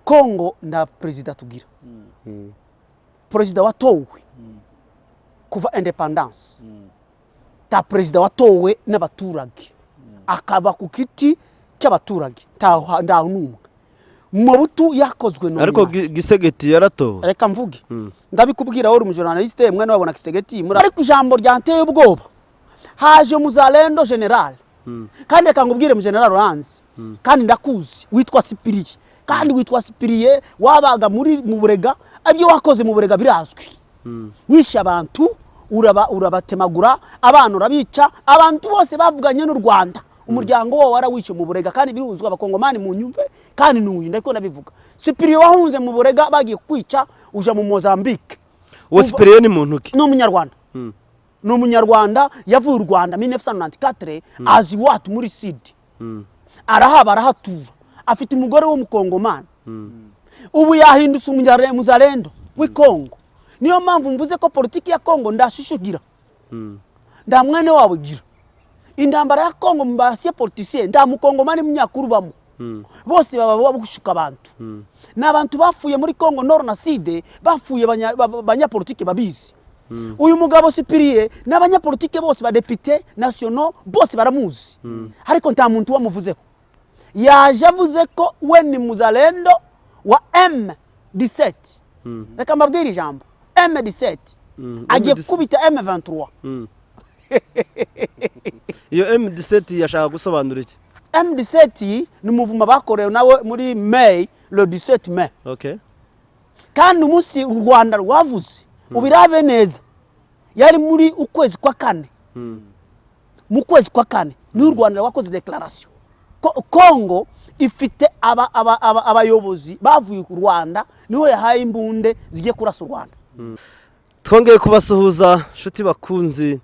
Kongo nta perezida tugira. Perezida watowe kuva indépendance, ta perezida watowe n'abaturage akaba ku kiti cy'abaturage, nta n'umwe. Mobutu yakozwe Ariko nomination. Tshisekedi yaratowe. Reka mvuge, ndabikubwira wowe uri umujournaliste, mwene wabona Tshisekedi muri, ariko ijambo ryanteye ubwoba, haje muzalendo général. Kandi reka ngubwire, mu général uranzi kandi ndakuzi, witwa Cyprien, kandi witwa Cyprien wabaga muri mu Burega. Ibyo wakoze mu Burega birazwi. Wishe abantu, urabatemagura, abana urabica, abantu bose bavuganye n'u Rwanda, umuryango wawe warawice mu Burega, kandi biruzwa. Abakongomani mu nyumve, kandi nuyu ndiko ndabivuga. Cyprien wahunze mu Burega bagiye kwica, uja mu Mozambique. Uwo Cyprien ni muntu ki? Ni umunyarwanda, ni umunyarwanda yavuye u Rwanda 1994, azi iwacu muri Sud, arahaba, arahatura, afite umugore w'umukongomani. Ubu yahindutse muzalendo w'i Kongo. Niyo mpamvu mvuze ko politiki ya Kongo ndashishigira, nda mwene wawe gira intambara ya Kongo mu basiye politicien, nda mukongomani munyakuru bamo, bose baba bagushuka abantu. Ni abantu bapfuye muri Kongo Nord na Sud, bapfuye banyapolitike babizi. Uyu mugabo Cyprien n'abanyapolitike bose, badepite nationaux bose baramuzi, ariko nta muntu wamuvuzeho. Yaje avuze ko we ni muzalendo wa M17. Reka mbabwire ijambo M17, agiye M17. gukubita M23. Iyo M17 yashaka gusobanura iki? M17 ni umuvuma bakorewe nawe muri Mai, le 17 mai. Kandi umunsi u Rwanda rwavuze, ubirabe neza, yari muri ukwezi kwa kane. Mu kwezi kwa kane niho u Rwanda rwakoze déclaration ko Kongo ifite abayobozi bavuye ku Rwanda, niho yahaye imbunde zigiye kurasa u Rwanda. Twongeye kubasuhuza, inshuti bakunzi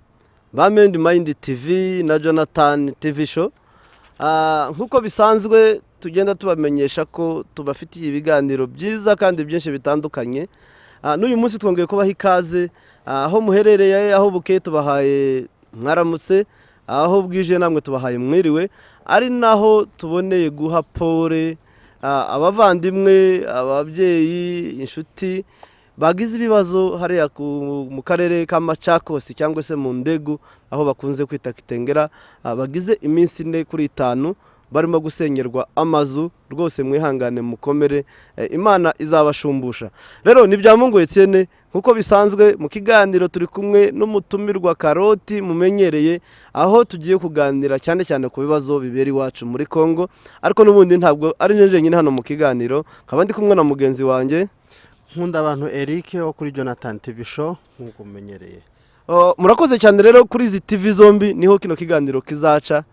ba Mendi Mayindi TV na Jonathan TV Show. Nk'uko bisanzwe tugenda tubamenyesha ko tubafitiye ibiganiro byiza kandi byinshi bitandukanye. N'uyu munsi twongeye kubaha ikaze. Aho muherereye, aho bukeye tubahaye mwaramutse, aho bwije namwe tubahaye mwiriwe, ari naho tuboneye guha pole abavandimwe, ababyeyi, inshuti bagize ibibazo hariya mu karere ka Machakos cyangwa se mu Ndegu, aho bakunze kwita Kitengera, bagize iminsi 4 kuri 5 barimo gusenyerwa amazu. Rwose mwihangane, mukomere, Imana izabashumbusha. Rero ni bya Mungu Etienne, nk'uko bisanzwe mu kiganiro turi kumwe n'umutumirwa Karoti mumenyereye, aho tugiye kuganira cyane cyane ku bibazo bibera iwacu muri Congo. Ariko n'ubundi ntabwo ari njye njyenyine hano mu kiganiro, nkaba ndi kumwe na mugenzi wanjye Nkunda abantu Eric wo kuri Jonathan TV Show, nk'uko mumenyereye. Oh, murakoze cyane. Rero kuri izi TV zombi niho kino kiganiro kizaca.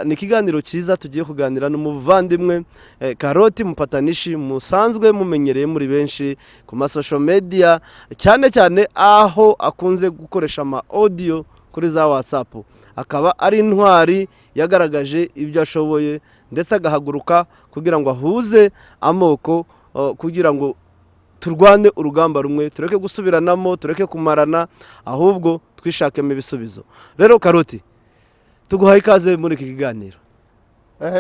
Ni ikiganiro cyiza tugiye kuganira n'umuvandimwe Karoti Mupatanishi musanzwe mumenyereye muri benshi ku ma social media, cyane cyane aho akunze gukoresha ama audio kuri za WhatsApp, akaba ari intwari yagaragaje ibyo ashoboye, ndetse agahaguruka kugira ngo ahuze amoko, kugira ngo turwane urugamba rumwe, tureke gusubiranamo, tureke kumarana, ahubwo twishakemo ibisubizo. Rero Karoti, tuguhaye ikaze muri iki kiganiro.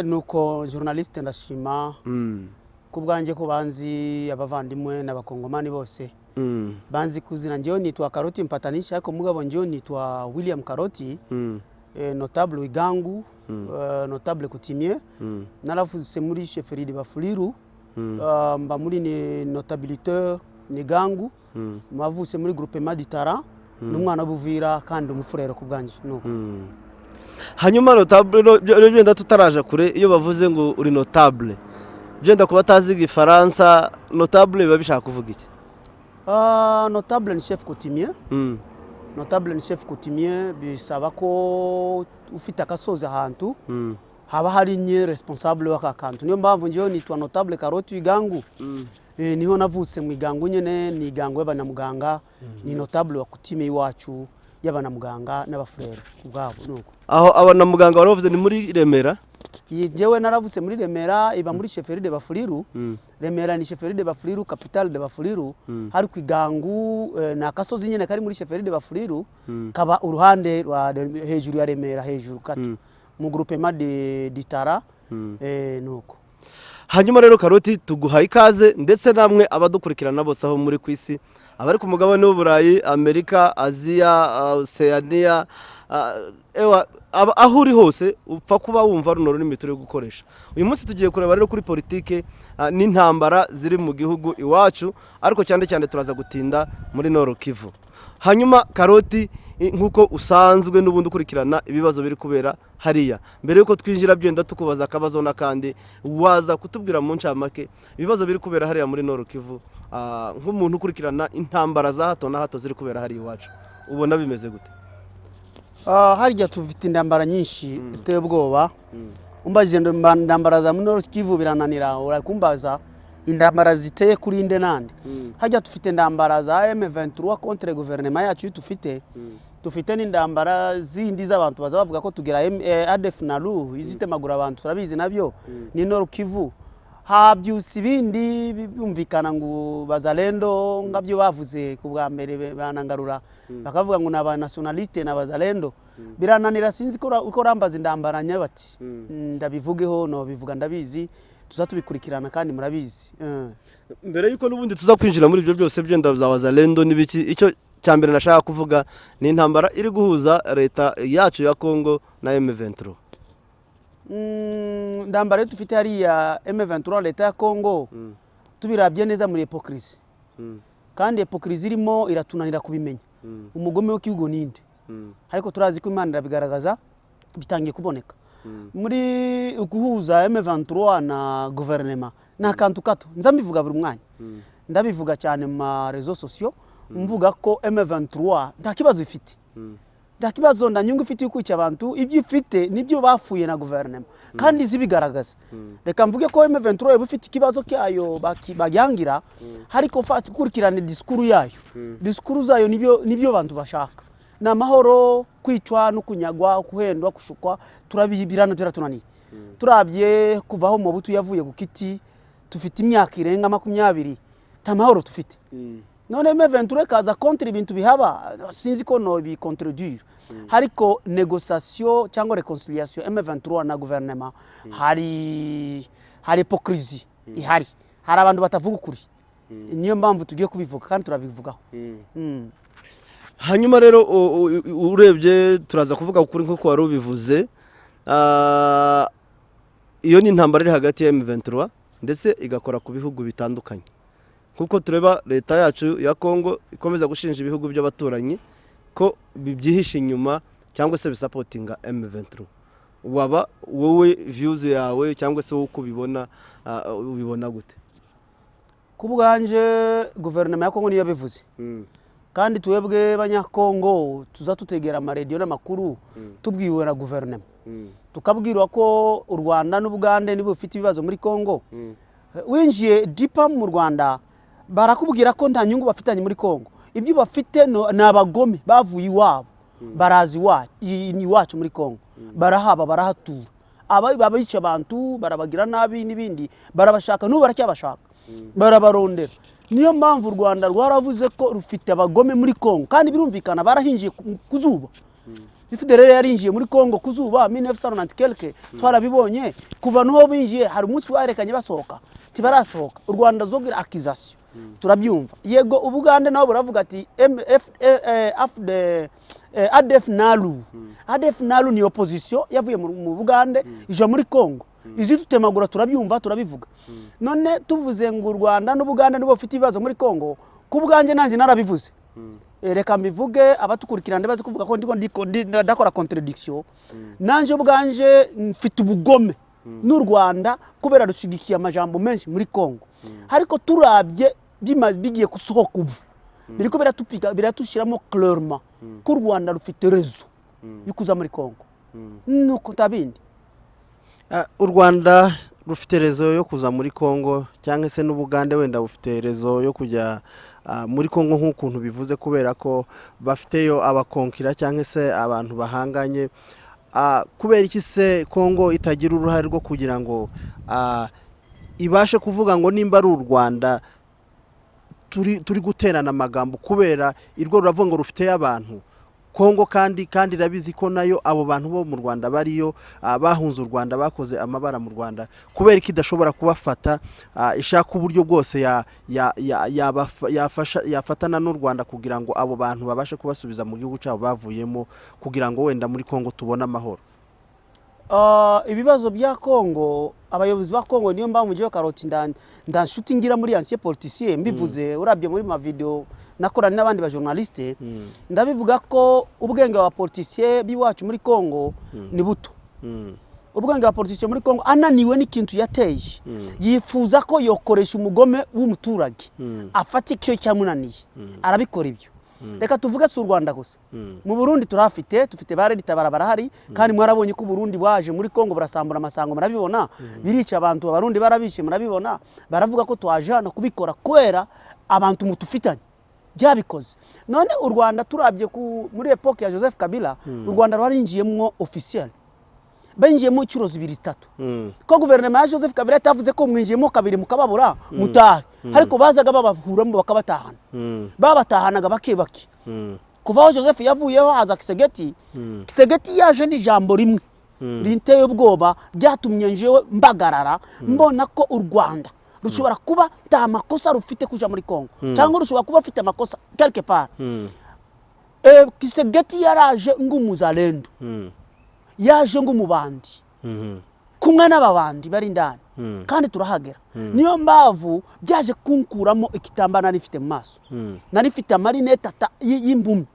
Nuko journaliste, ndashima ku bwanjye ko banzi, abavandimwe n'abakongomani bose banzi kuzina. Njyewe nitwa Karoti Mpatanishi, ariko mugabo njyewe nitwa William Karoti, notable w'igangu, notable coutumier. Naravutse muri chefferie de Bafuliru, mba muri ni notabilité ni gangu, mavutse muri groupement d'Itara, n'umwana w'Ubuvira kandi umufurero ku bwanjye nuko. Hanyuma notable, byenda tutaraja kure, iyo bavuze ngo uri notable, byenda kuba atazi igifaransa, notable biba bishaka kuvuga iki? Notable ni chef coutumier. Notable ni chef coutumier, bisaba ko ufite akasozi ahantu haba hari nye responsable w'aka kantu. Niyo mpamvu njyewe nitwa notable Karoti Igangu. Niho navutse mu Igangu nyene, ni Igangu y'abanyamuganga, ni notable wa coutume iwacu y'abanyamuganga n'abafurere ubwabo nuko. Aho abanamuganga bari bavuze ni muri Remera? Iyi njyewe naravutse muri Remera, iba muri chefferie de Bafuliru. Remera ni chefferie de Bafuliru, capitale de Bafuliru. Hari ku Igangu, ni akasozi nyene kari muri chefferie de Bafuliru, kaba uruhande rwa hejuru ya Remera, hejuru gato, mu groupement de d'Itara, nuko. Hanyuma rero Karoti, tuguhaye ikaze, ndetse namwe abadukurikirana bose aho muri ku isi, abari ku mugabane w'Uburayi, Amerika, Aziya, Oceania, ewa, aho uri hose upfa kuba wumva runo rurimi turi gukoresha. Uyu munsi tugiye kureba rero kuri politike n'intambara ziri mu gihugu iwacu, ariko cyane cyane turaza gutinda muri Nord Kivu. Hanyuma Karoti, nk'uko usanzwe n'ubundi ukurikirana ibibazo biri kubera hariya, mbere y'uko twinjira byenda tukubaza akabazo n'akandi, waza kutubwira mu ncamake ibibazo biri kubera hariya muri Nord Kivu, nk'umuntu ukurikirana intambara za hato na hato ziri kubera hariya iwacu, ubona bimeze gute? Harya tufite intambara nyinshi ziteye ubwoba. Umbajije intambara za muri Kivu birananira, urakumbaza intambara ziteye kuri nde nande. Harya tufite intambara za M23 contre guverinoma yacu tufite, dufite n'intambara zindi z'abantu baza bavuga ko tugira ADF NALU izitemagura abantu, turabizi nabyo ni Nord Kivu. Habyutse ibindi byumvikana ngo bazalendo, ngabyo bavuze ku bwa mbere banangarura bakavuga ngo ni aba nationalité na bazalendo, birananira. Sinzi ko uko rambaza intambara nyabati ndabivugeho, no bivuga ndabizi, tuza tubikurikirana kandi murabizi. Mbere y'uko n'ubundi tuza kwinjira muri ibyo byose byenda za wazalendo n'ibiki, icyo cya mbere nashaka kuvuga ni intambara iri guhuza leta yacu ya Congo na M23. Ndambara yo dufite hariya M23, leta ya Congo, tubirabye neza muri hypocrisie, kandi hypocrisie irimo iratunanira kubimenya umugome w'igihugu ninde, ariko turazi ko Imana irabigaragaza, bitangiye kuboneka. Muri guhuza M23 na guverinoma ni akantu gato, nza mbivuga buri mwanya, ndabivuga cyane mu ma réseaux sociaux, mvuga ko M23 nta kibazo ifite, nta kibazo, nta nyungu ifite yo kwica abantu. Ibyo ifite nibyo bapfuye na guverinoma kandi izibigaragaza. Reka mvuge ko M23 yaba ifite ikibazo cyayo bayangira, ariko fata ukurikirane disikuru yayo, disikuru zayo nibyo abantu bashaka ni amahoro. Kwicwa no kunyagwa, guhendwa, gushukwa, turabibirana, biratunaniye. Turabye kuva aho Mobutu yavuye ku kiti, dufite imyaka irenga 20 nta mahoro dufite. None M23 ikaza contre ibintu bihaba, sinzi ko no bi contredire, ariko négociation cyangwa réconciliation M23 na gouvernement, hari hypocrisie ihari, hari abantu batavuga ukuri, niyo mpamvu tugiye kubivuga kandi turabivugaho. Hanyuma rero urebye turaza kuvuga kuri nk'uko wari ubivuze, iyo ni intambara iri hagati ya M23 ndetse igakora ku bihugu bitandukanye, nk'uko tureba leta yacu ya Congo ikomeza gushinja ibihugu by'abaturanyi ko bibyihishe inyuma cyangwa se bisapotinga M23. Waba wowe views yawe cyangwa se wowe uko ubibona, ubibona gute? Ku bwanje, guverinoma ya Kongo niyo yabivuze, kandi twebwe Banyakongo tuza tutegera amaradiyo n'amakuru, tubwiwe na guverinoma, tukabwirwa ko u Rwanda n'Ubugande nibo bufite ibibazo muri Kongo. Winjiye deeper mu Rwanda, barakubwira ko nta nyungu bafitanye muri Kongo, ibyo bafite ni abagome bavuye iwabo, baraza iwacu muri Kongo, barahaba, barahatura, abica abantu, barabagira nabi n'ibindi, barabashaka, n'ubu baracyabashaka, barabarondera. Niyo mpamvu u Rwanda rwaravuze ko rufite abagome muri Kongo, kandi birumvikana, barahinjiye ku zuba. FDLR yarinjiye muri Kongo ku zuba 1990 quelque, twarabibonye. Kuva n'uho binjiye, hari umunsi barekanye basohoka? Ntibarasohoka. U Rwanda zogira accusation, turabyumva. Yego, Ubugande nabo buravuga ati MF, AFD, ADF NALU. ADF NALU ni opposition yavuye mu Bugande ija muri Kongo izi dutemagura, turabyumva, turabivuga. None tuvuze ngo u Rwanda n'Ubugande nibo bafite ibibazo muri Kongo, ku bwanjye nanjye narabivuze. Reka mbivuge, abatukurikirana bazi kuvuga ko ndiko ndakora contradiction. Nanje ubwanje mfite ubugome n'u Rwanda kubera rushigikiye amajambo menshi muri Kongo, ariko turabye bigiye gusohoka ubu, biriko biratupika, biratushyiramo clairement ko u Rwanda rufite raison yo kuza muri Kongo, nuko ntabindi. U Rwanda rufite raison yo kuza muri Congo, cyangwa se n'Ubugande wenda bufite raison yo kujya muri Congo nk'ukuntu bivuze, kubera ko bafiteyo abakonkira cyangwa se abantu bahanganye. Kubera iki se Congo itagira uruhare rwo kugira ngo ibashe kuvuga ngo nimba ari u Rwanda turi guterana amagambo, kubera irwo ruravuga ngo rufiteyo abantu? Kongo kandi irabizi ko nayo abo bantu bo mu Rwanda bariyo, bahunze u Rwanda, bakoze amabara mu Rwanda. Kubera ko idashobora kubafata, ishaka uburyo bwose yafatana n'u Rwanda kugira ngo abo bantu babashe kubasubiza mu gihugu cyabo bavuyemo, kugira ngo wenda muri Kongo tubone amahoro. Ibibazo bya Kongo, abayobozi ba Kongo, niyo mpamvu njyewe Karoti nda nshuti ngira muri ancien politicien. Mbivuze, urabye muri ma video nakorana n'abandi ba journaliste, ndabivuga ko ubwenge wa politicien b'iwacu muri Kongo ni buto. Ubwenge wa politicien muri Kongo, ananiwe n'ikintu yateye, yifuza ko yokoresha umugome w'umuturage afata icyo cyamunaniye, arabikora ibyo. Reka tuvuge, si u Rwanda gusa, mu Burundi turahafite, tufite ba Red Tabara barahari. Kandi mwarabonye ko Uburundi bwaje muri Kongo, burasambura amasango, murabibona, birica abantu, Abarundi barabishe, murabibona. Baravuga ko twaje hano kubikora kubera abantu mutufitanye byabikoze. None u Rwanda, turabye muri époque ya Joseph Kabila, u Rwanda rwarinjiyemwo officiel, binjiyemo inshuro zibiri, zitatu, ko guverinoma ya Joseph Kabila itavuze ko mwinjiyemo kabiri mukababura mutahe, ariko bazaga babahuramo bakabatahana, babatahanaga bake bake. Kuva aho Joseph yavuyeho, haza Tshisekedi. Tshisekedi yaje n'ijambo rimwe rinteye ubwoba, ryatumye njewe mbagarara, mbona ko u Rwanda rushobora kuba nta makosa rufite kuja muri Congo, cyangwa rushobora kuba rufite amakosa quelque part. Tshisekedi yaraje ng'umuzalendo, yaje ng'umubandi kumwe n'ababandi bari indani, kandi turahagera. Niyo mpamvu byaje kunkuramo igitambaro nari mfite mu maso, nari mfite amarinete y'impumi,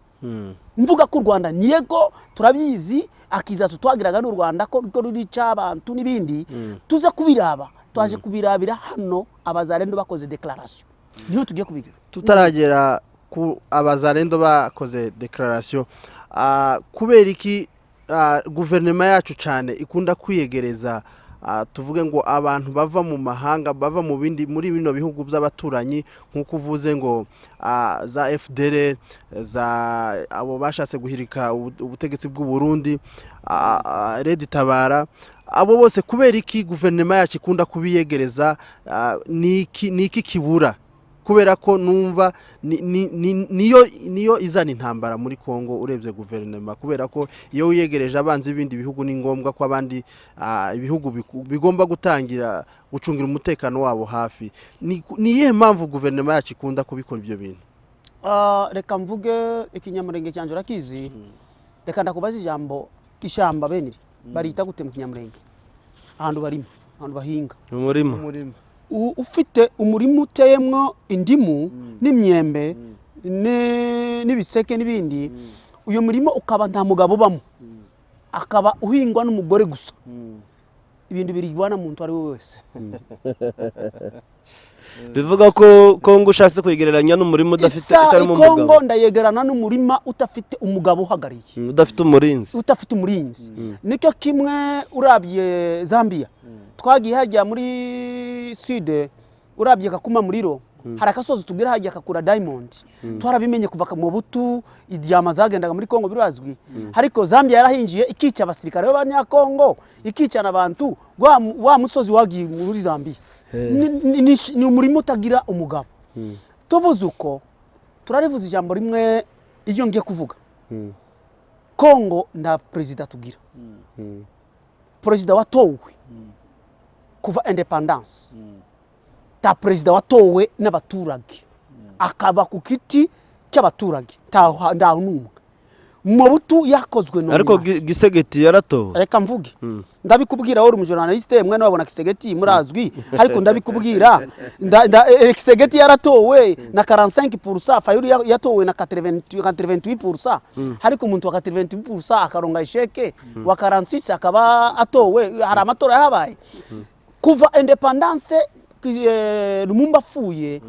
mvuga ko u Rwanda, yego turabizi, akizazo twagiraga n'u Rwanda ko rurica abantu n'ibindi. Tuze kubiraba, twaje kubirabira hano, abazalendo bakoze déclaration, niyo tugiye kubigira. Tutaragera ku abazalendo bakoze déclaration, kubera iki guverinoma yacu cyane ikunda kwiyegereza, tuvuge ngo abantu bava mu mahanga, bava mu bindi, muri bino bihugu by'abaturanyi, nk'uko uvuze ngo za FDLR, za abo bashatse guhirika ubutegetsi bw'u Burundi, Red Tabara, abo bose, kubera iki guverinoma yacu ikunda kubiyegereza? Ni iki kibura? Kubera ko numva niyo izana intambara muri Kongo urebye guverinoma, kubera ko iyo wiyegereje abanzi b'ibindi bihugu, ni ngombwa ko abandi ibihugu bigomba gutangira gucungira umutekano wabo hafi. Ni iyihe mpamvu guverinoma yacu ikunda kubikora ibyo bintu? Reka mvuge ikinyamurenge cyanjye, urakizi. Reka ndakubaza ijambo ishyamba beniri barita gute mu kinyamurenge? Ahantu barima, ahantu bahinga. Umurima. Umurima. Ufite umurima uteyemwo indimu n'imyembe n'ibiseke n'ibindi, uyu murima ukaba nta mugabo ubamo, akaba uhingwa n'umugore gusa, ibintu biribwa na muntu ari we wese. Bivuga ko Kongo ushatse kwegereranya n'umurima udafite Isa utarimo Ikongo umugabo. Ndayegerana n'umurima udafite umugabo uhagarariye. Udafite umurinzi. Udafite umurinzi. Nicyo kimwe urabye Zambia, twagiye hajya muri sud, urabye Kakuma Muriro, hari akasozi tubwira hajya kakura diamond. Twarabimenye kuva mu butu, idiyama zagendaga muri Kongo birazwi, ariko Zambia yarahinjiye ikica abasirikare b'Abanyakongo, ikicana abantu. Wa musozi wagiye muri Zambia. Ni umurima utagira umugabo. Tuvuze uko, turarivuze ijambo rimwe iyo ngiye kuvuga. Kongo nta perezida tugira, perezida watowe kuva indépendance, ta perezida watowe n'abaturage akaba ku giti cy'abaturage, nta n'umwe. Mobutu yakozwe Ariko nomination. Tshisekedi yaratowe. Reka mvuge, ndabikubwira wowe uri umujournaliste, mwene wabona Tshisekedi murazwi, ariko ndabikubwira Tshisekedi yaratowe na 45%, Fayulu yatowe na 80 88%, ariko umuntu wa 88% akaronga échec, wa 46 akaba atowe. Hari amatora yahabaye kuva indépendance, Lumumba apfuye,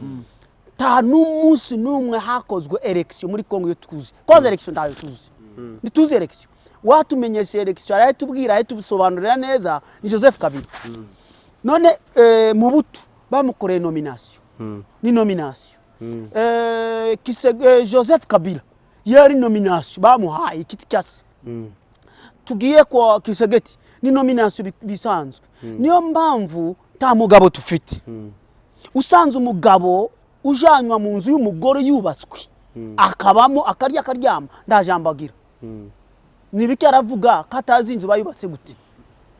nta n'umunsi n'umwe hakozwe élection muri Kongo. Iyo tuzi kwanza élection, ntayo tuzi, ntituzi élection. Watumenyesha élection, arayitubwira, arayitusobanurira neza, ni Joseph Kabila. None Mobutu bamukoreye nomination, ni nomination. Joseph Kabila yari nomination, bamuhaye igiti cyase. Tugiye kwa Tshisekedi, ni nomination bisanzwe. Niyo mpamvu nta mugabo tufite. Usanze umugabo ujanywa mu nzu y'umugore yubatswe, akabamo, akarya, akaryama, nta jambo agira. Ni ibiki aravuga ko atazi inzu bayubatse gute?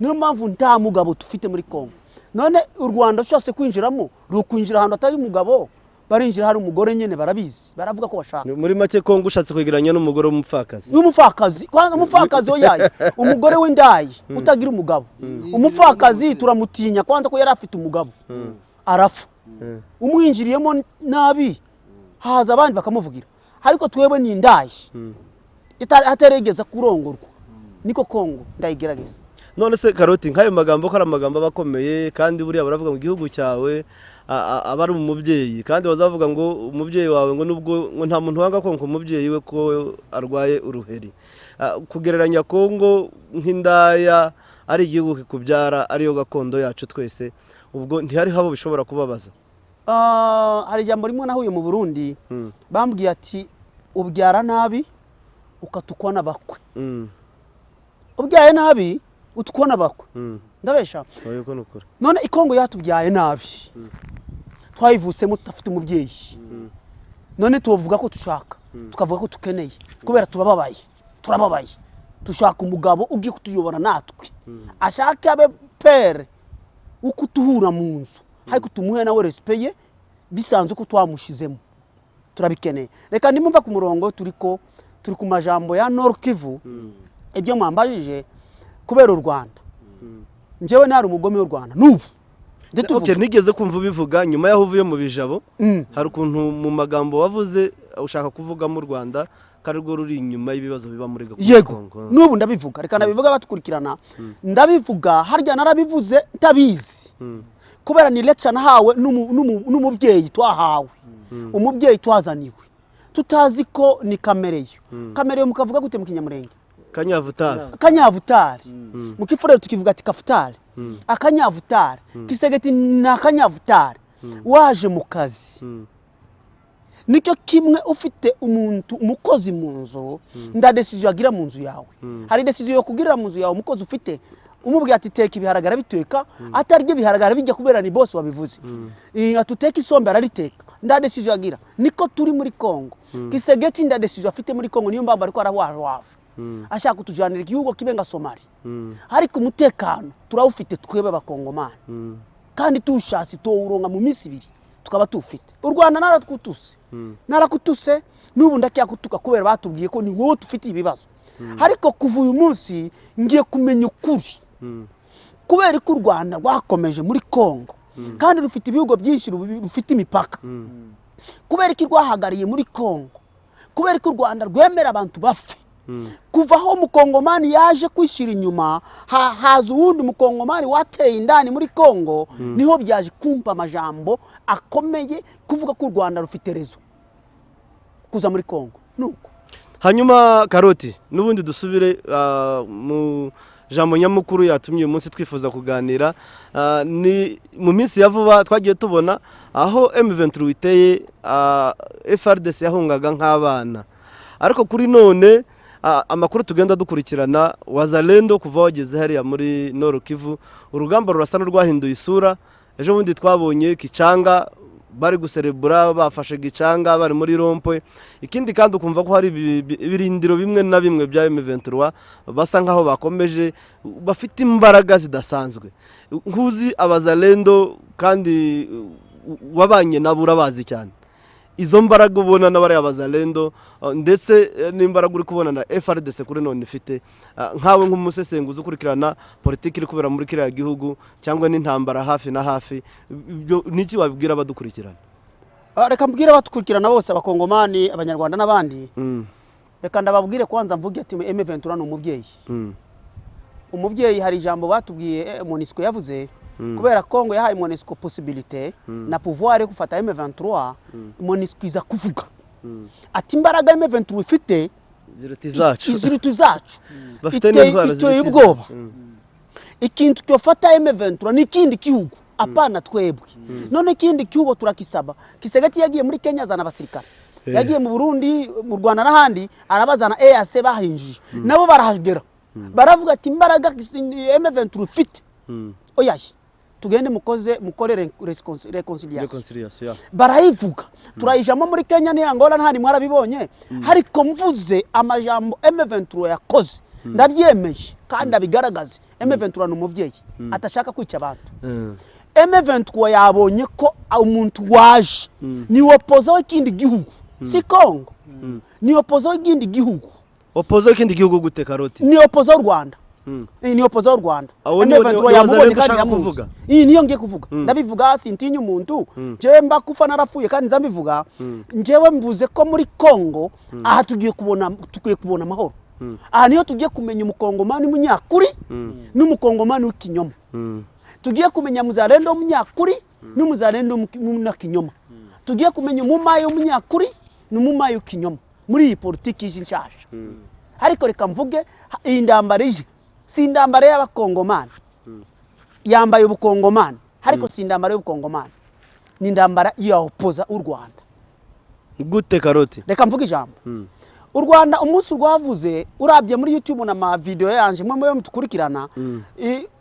Niyo mpamvu nta mugabo dufite muri Kongo. None u Rwanda ushatse kwinjiramo, rukwinjira ahantu hatari umugabo, barinjira hari umugore nyine, barabizi, baravuga ko bashaka. Muri make, Kongo ushatse kwegeranya n'umugore w'umupfakazi. N'umupfakazi kwanza, umupfakazi oyaye, umugore w'indayi utagira umugabo. Umupfakazi turamutinya kwanza ko yari afite umugabo arapfa, umwinjiriyemo nabi haza abandi bakamuvugira, ariko twebwe ni indayi atarigeze kurongorwa. Niko Kongo ndayigerageza. None se Karoti, nk'ayo magambo ko ari amagambo aba akomeye, kandi buriya baravuga ngo igihugu cyawe aba ari umubyeyi, kandi bazavuga ngo umubyeyi wawe, ngo nubwo ngo nta muntu wanga konka umubyeyi we ko arwaye uruheri. Kugereranya Kongo nk'indaya, ari igihugu kikubyara, ariyo gakondo yacu twese, ubwo ntihariho abo bishobora kubabaza? Hari ijambo rimwe nahuye mu Burundi, bambwiye ati: "Ubyara nabi ukatukwa n'abakwe." Ubyaye nabi utukwa n'abakwe. Ndabesha? Oya, uko ni ukuri. None ikongo yatubyaye nabi, twayivutsemo tudafite umubyeyi. None tuvuga ko dushaka, tukavuga ko tukeneye, kubera turababaye, turababaye, dushaka umugabo ugiye kutuyobora natwe, ashake abe père wo kutuhura mu nzu, ariko tumuhe nawe respect ye bisanzwe ko twamushizemo. Turabikeneye. Reka ndimumva ku murongo, turiko turi ku majambo ya Nord Kivu. Ibyo mwambajije kubera u Rwanda, njyewe ntari umugome w'u Rwanda n'ubu ndituvuga. Okay, nigeze kumva ubivuga nyuma y'aho uvuye mu bijabo. Hari ukuntu mu magambo wavuze ushaka kuvugamo u Rwanda ko ari rwo ruri inyuma y'ibibazo biba muri Yego. Kongo. N'ubu ndabivuga, reka ndabivuga batukurikirana. Ndabivuga harya narabivuze ntabizi, kubera ni lecture nahawe n'umubyeyi twahawe, umubyeyi twazaniwe tutazi ko ni kamereyo. Kamereyo mukavuga gute mu Kinyamurenge? Kanyavutari. Kanyavutari. Mu Kifurero tukivuga ati kafutari, akanyavutari. Kisegeti ni akanyavutari waje mu kazi. Nicyo kimwe ufite umuntu umukozi mu nzu, nda décision agira mu nzu yawe. Hari décision yo kugirira mu nzu yawe umukozi ufite, umubwira ati: "Teka ibiharage", arabiteka, atarya ibiharage arabijya kubera ni boss wabivuze. Ati: "Uteke isombe", arariteka, nda décision agira. Niko turi muri Kongo. Kisegeti nda décision afite muri Kongo, niyo mpamvu ariko arahwahwafa, ashaka kutujanira igihugu kibe nka Somali. Ariko umutekano turawufite twebwe Abakongomani, kandi tuwushatse tuwuronga mu minsi 2 tukaba tuwufite. U Rwanda narakutuse, narakutuse, n'ubu ndacyakutuka, kubera batubwiye ko ni wowe dufitiye ibibazo. Ariko kuva uyu munsi ngiye kumenya ukuri, kubera ko u Rwanda rwakomeje muri Kongo kandi rufite ibihugu byinshi rufite imipaka. Kubera ko rwahagariye muri Kongo, kubera ko u Rwanda rwemera abantu bapfe. Kuva aho umukongomani yaje kwishyira inyuma, haza uwundi mukongomani wateye indani muri Kongo, niho byaje kumva amajambo akomeye kuvuga ko u Rwanda rufite raison kuza muri Kongo nuko. Hanyuma Karoti, n'ubundi dusubire mu jambo nyamukuru yatumye uyu munsi twifuza kuganira. Ni mu minsi ya vuba twagiye tubona aho M23 iteye, FARDC yahungaga nk'abana, ariko kuri none amakuru tugenda dukurikirana, Wazalendo kuva wageze hariya muri Nord Kivu, urugamba rurasa n'urwahinduye isura. Ejo bundi twabonye Kicanga bari guserebura, bafashe Gicanga, bari muri rond-point. Ikindi kandi ukumva ko hari ibirindiro bimwe na bimwe bya M23 basa nkaho bakomeje, bafite imbaraga zidasanzwe. Nkuzi Abazalendo kandi wabanye nabo, urabazi cyane, izo mbaraga ubona n'abariya Bazalendo, ndetse n'imbaraga uri kubona na FARDC kuri none ifite, nkawe nk'umusesenguzi ukurikirana politiki iri kubera muri kiriya gihugu cyangwa n'intambara hafi na hafi, ibyo niki wabibwira abadukurikirana? Reka mbwire abadukurikirana bose, Abakongomani, Abanyarwanda n'abandi. Reka ndababwire kwanza, mvuge ati M23 ni umubyeyi. Umubyeyi, hari ijambo batubwiye, MONUSCO yavuze, kubera Kongo yahaye MONUSCO possibilité na pouvoir yo gufata M23. MONUSCO iza kuvuga ati: "Imbaraga M23 ifite ziruta izacu." Iziruta izacu. Bafite n'intwaro iteye ziruta ubwoba. izacu. Ikintu cyofata M23 ni ikindi gihugu, apana twebwe. None ikindi gihugu turakisaba. Kisegeti yagiye muri Kenya azana abasirikare, yagiye mu Burundi, mu Rwanda n'ahandi arabazana. EAC bahinjiye nabo barahagera, baravuga ati: "Imbaraga M23 ifite, oyaye." Tugende mukoze mukore réconciliation. Reconciliation, yeah. Barayivuga, turayijamo muri Kenya ni Angola, ntari mwarabibonye. Ariko mvuze amajambo M23 yakoze, ndabyemeye kandi abigaragaze. M23 ni umubyeyi atashaka kwica abantu. M23 yabonye ko umuntu waje ni opposant w'ikindi gihugu, si Congo, ni opposant w'ikindi gihugu. Opposant w'ikindi gihugu gute, Karoti? Ni opposant w'u Rwanda. Ni opposant w'u Rwanda. Abo M23 ni yamubonye Wazalendo kandi ushaka iramuzi. kuvuga? Iyi niyo ngiye kuvuga, ndabivuga, sintinya umuntu. Njyewe mba kufa narapfuye kandi nzambivuga. Njyewe mvuze ko muri Congo aha tugiye kubona, tugiye kubona amahoro. Aha niyo tugiye kumenya umukongomani w'umunyakuri n'umukongomani w'ikinyoma. Tugiye kumenya muzalendo w'umunyakuri n'umuzalendo w'umunyakinyoma. Tugiye kumenya umumayi w'umunyakuri n'umumayi w'ikinyoma muri iyi politiki y'inshasha. Ariko reka mvuge, iyi ndambara ije si indambara y'abakongomani yambaye ubukongomani, ariko si indambara y'ubukongomani, ni indambara ya opposant u Rwanda. Gute, Karoti? Reka mvuge ijambo. U Rwanda umunsi rwavuze, urabye muri YouTube na ma video yanje mwe mwe mutukurikirana,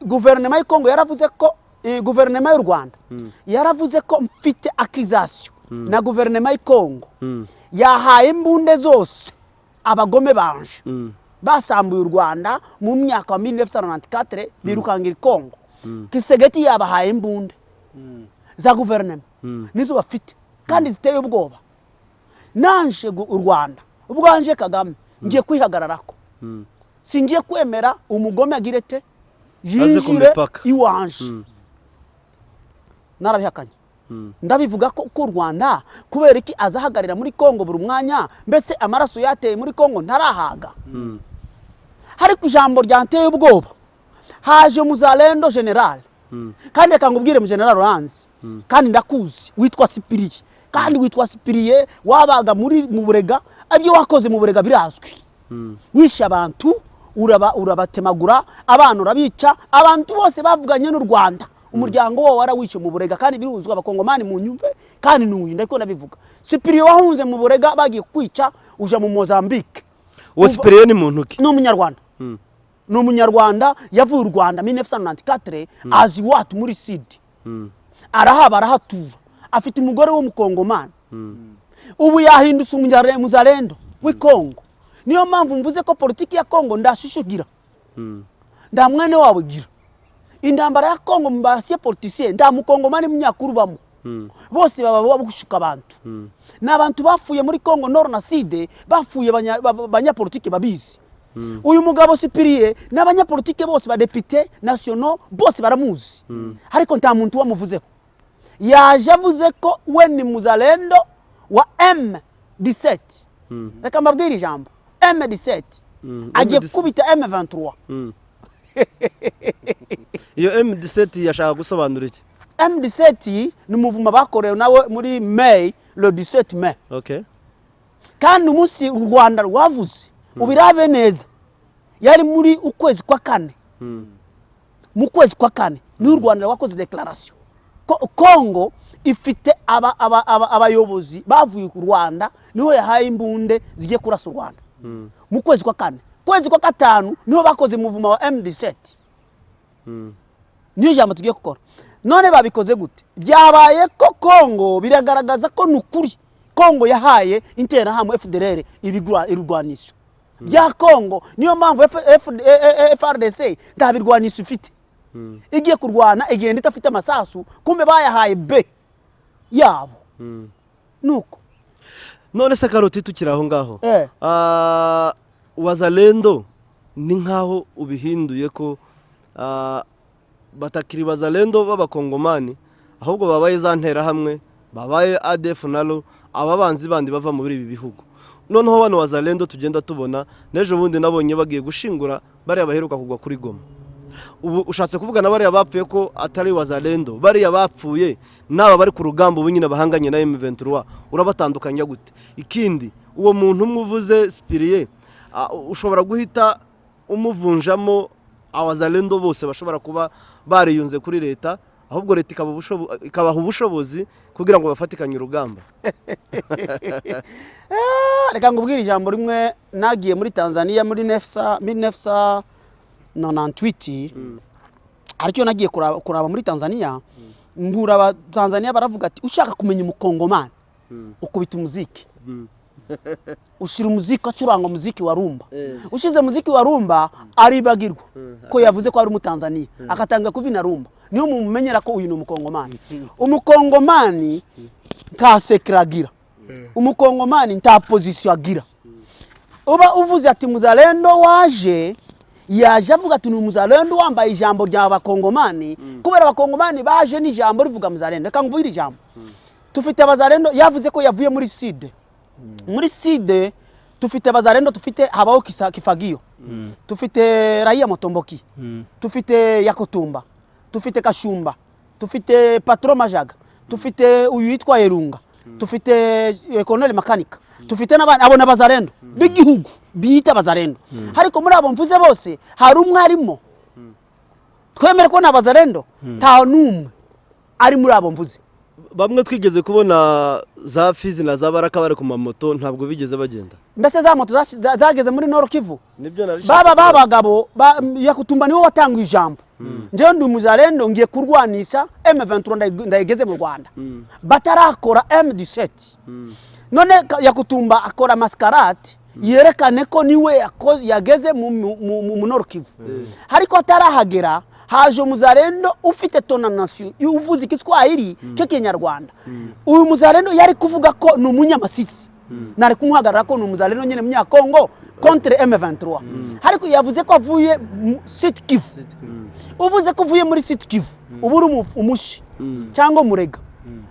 guverinoma y'u Kongo yaravuze ko guverinoma y'u Rwanda yaravuze ko mfite accusation na guverinoma y'u Kongo yahaye imbunde zose abagome banje basambuye u Rwanda mu myaka wa 1994, birukangira i Kongo. Tshisekedi yabahaye imbunde za guverinoma, nizo bafite kandi ziteye ubwoba. Nanje u Rwanda ubwanje Kagame ngiye kwihagararako, singiye kwemera umugome agirete Aze ku yinjire mipaka. iwanje. Narabihakanye, ndabivuga ko u Rwanda kubera iki azahagarira muri Kongo buri mwanya? Mbese amaraso yateye muri Kongo ntarahaga? Ariko ijambo ryanteye ubwoba, haje muzalendo général. Kandi reka ngubwire mu général uranzi kandi ndakuzi, witwa Sipiriye, kandi witwa Sipiriye wabaga muri mu Burega. Ibyo wakoze mu Burega birazwi. Wishe abantu, urabatemagura, abana urabica, abantu bose bavuganye n'u Rwanda, umuryango wawo warawice mu Burega, kandi biruzwi. Abakongomani mu nyumve kandi nuyu ndiko ndabivuga. Sipiriye wahunze mu Burega bagiye kwica, uja mu Mozambique. Uwo Sipiriye ni muntu ki? Ni umunyarwanda, ni umunyarwanda yavuye u Rwanda 1994, azi iwacu muri Sud, arahaba, arahatura, afite umugore w'umukongomani. Ubu yahindutse umuzalendo w'i Kongo. Niyo mpamvu mvuze ko politiki ya Kongo ndashishigira, nda mwene wawe gira intambara ya Kongo mu basiye politicien, nda mukongomani munyakuru bamo bose baba bagushuka abantu. Ni abantu bapfuye muri Kongo Nord na Sud, bapfuye banyapolitike babizi. Uyu mugabo Sipiriye n'abanyapolitike bose, badepite nationaux bose baramuzi, ariko nta muntu wamuvuzeho. Yaje avuze ko we ni muzalendo wa M17. Reka mbabwire ijambo M17, agiye M17. gukubita M23. Iyo M17 yashaka gusobanura iki? M17 ni umuvuma bakorewe nawe muri Mai, le 17 mai. Kandi umunsi u Rwanda rwavuze, ubirabe neza, yari muri ukwezi kwa kane. Mu kwezi kwa kane niho u Rwanda rwakoze déclaration ko Kongo ifite abayobozi bavuye ku Rwanda, niho yahaye imbunde zigiye kurasa u Rwanda mu kwezi kwa kane. Kwezi kwa gatanu niho bakoze muvuma wa M17. Niyo jambo tugiye gukora. None babikoze gute? Byabaye ko Kongo biragaragaza ko ni ukuri Kongo yahaye interahamwe FDLR ibirwanisho bya Kongo. Niyo mpamvu FARDC nta birwanisho ifite, igiye kurwana igenda idafite amasasu, kumbe bayahaye B yabo nuko. None se Karoti, tukiri aho ngaho, wazalendo ni nkaho ubihinduye ko batakiri wazalendo b'abakongomani, ahubwo babaye za nterahamwe, babaye ADF nalo, aba banzi bandi bava muri ibi bihugu. Noneho bano wazalendo tugenda tubona n'ejo bundi nabonye bagiye gushingura bariya baheruka kugwa kuri Goma. Ubu ushatse kuvuga na bariya bapfuye ko atari wazalendo? Bariya bapfuye n'aba bari ku rugamba ubu nyine bahanganye na M23, urabatandukanya gute? Ikindi, uwo muntu umwe uvuze Sipiriye, ushobora guhita umuvunjamo abazalendo bose bashobora kuba bariyunze kuri leta, ahubwo leta ikabaha ubushobozi kugira ngo bafatikanye urugamba? Reka ngubwire ijambo rimwe. Nagiye muri Tanzania muri 1998. Ariko iyo nagiye kuraba muri Tanzania, mbura Abatanzania baravuga ati: "Ushaka kumenya umukongomani, ukubita umuziki, ushyira umuziki, acuranga umuziki wa rumba. Ushize muziki wa rumba, aribagirwa ko yavuze ko ari umutanzaniya, agatanga kuvina rumba. Niyo mumumenyera ko uyu ni umukongomani." Umukongomani nta secret agira, umukongomani nta position agira. Uba uvuze ati muzalendo waje, yaje avuga ati ni umuzalendo wambaye ijambo rya bakongomani, kubera abakongomani baje n'ijambo rivuga muzalendo. Reka ngubwire ijambo tufite. Abazalendo yavuze ko yavuye muri Sud. Muri Sud tufite abazalendo, tufite habaho Kifagio, tufite Raia Motomboki, tufite Yakotumba, tufite Kashumba, tufite Patro Majaga, dufite uyu yitwa Erunga, dufite Colonel Makanika, dufite n'abandi. Abo n'abazalendo b'igihugu biyita abazalendo. Ariko muri abo mvuze bose, hari umwe arimo twemere ko ni abazalendo? Nta n'umwe ari muri abo mvuze. Bamwe twigeze kubona za Fizi na za Baraka bari ku mamoto, ntabwo bigeze bagenda. Mbese za moto zageze muri Nord Kivu? Nibyo nari. Baba babagabo Yakutumba niwe watanga ijambo: "Njyewe ndi umuzalendo, ngiye kurwanisha M23, ndayigeze mu Rwanda." Batarakora M17. None Yakutumba akora mascarade yerekane ko niwe yageze mu Nord Kivu, ariko atarahagera haje umuzalendo ufite tonanasiyo uvuze ikiswahili cy'ikinyarwanda. Uyu muzalendo yari kuvuga ko ni umunyamasisi, nari kumuhagarara ko ni umuzalendo nyine munyakongo contre M23, ariko yavuze ko avuye mu Sud Kivu. Uvuze ko uvuye muri Sud Kivu, uba uri umushi cyangwa umurega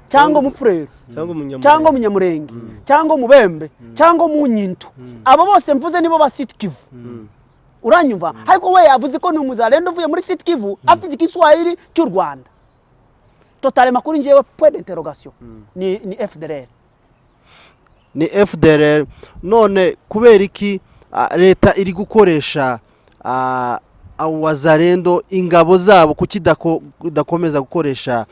cyangwa umufurero cyangwa umunyamurenge, cyangwa umunyamurenge cyangwa umubembe cyangwa umunyintu. Abo bose mvuze nibo ba Sud Kivu, uranyumva? Ariko we yavuze ko ni umuzalendo uvuye muri Sud Kivu, afite ikiswahili cy'u Rwanda. Totalement kuri njyewe, point d'interrogation, ni FDLR. Ni FDLR. None kubera iki leta iri gukoresha wazalendo, ingabo zabo? Kuki idakomeza gukoresha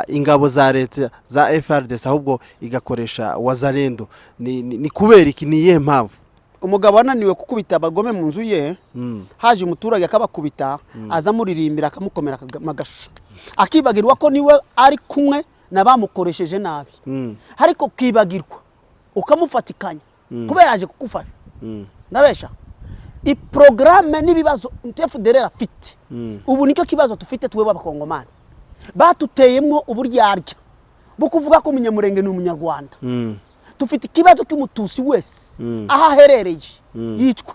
ingabo za leta za FARDC, ahubwo igakoresha wazalendo? Ni kubera iki? Ni iyihe mpamvu? Umugabo wananiwe gukubita abagome mu nzu ye, haje umuturage akabakubita, aza amuririmbira, akamukomera amagasho, akibagirwa ko niwe ari kumwe n'abamukoresheje nabi. Ariko ukibagirwa ukamufatikanya kubera aje kugufasha. Ndabesha? Iporogaramu n'ibibazo FDLR afite ubu, nicyo kibazo dufite twebwe abakongomani. Batuteyemo uburyarya bwo kuvuga ko umunyamurenge ni umunyarwanda. Dufite ikibazo cy'umutusi wese aho aherereye yicwe.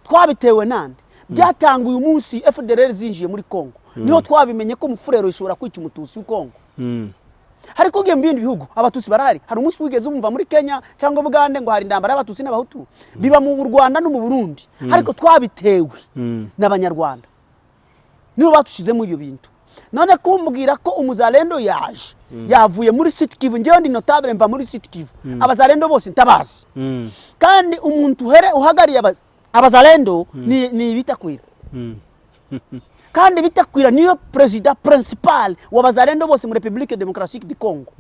Twabitewe nande? Byatanga uyu munsi FDLR zinjiye muri Congo, niho twabimenye ko umufurero ishobora kwica umutusi w'i Congo. Ariko ugiye mu bindi bihugu, abatusi barahari. Hari umunsi wigeze wumva muri Kenya cyangwa Bugande ngo hari intambara y'abatusi n'abahutu? Biba mu Rwanda no mu Burundi, ariko twabitewe n'abanyarwanda, nibo batushizemo ibyo bintu. None kumbwira ko umuzalendo yaje yavuye muri Sud Kivu, njyewe ndi notable, mva muri Sud Kivu, abazalendo bose ntabazi. Kandi umuntu uhagariye abazalendo ni Bitakwira, kandi Bitakwira niyo perezida principal w'abazalendo bose muri République Démocratique du Congo.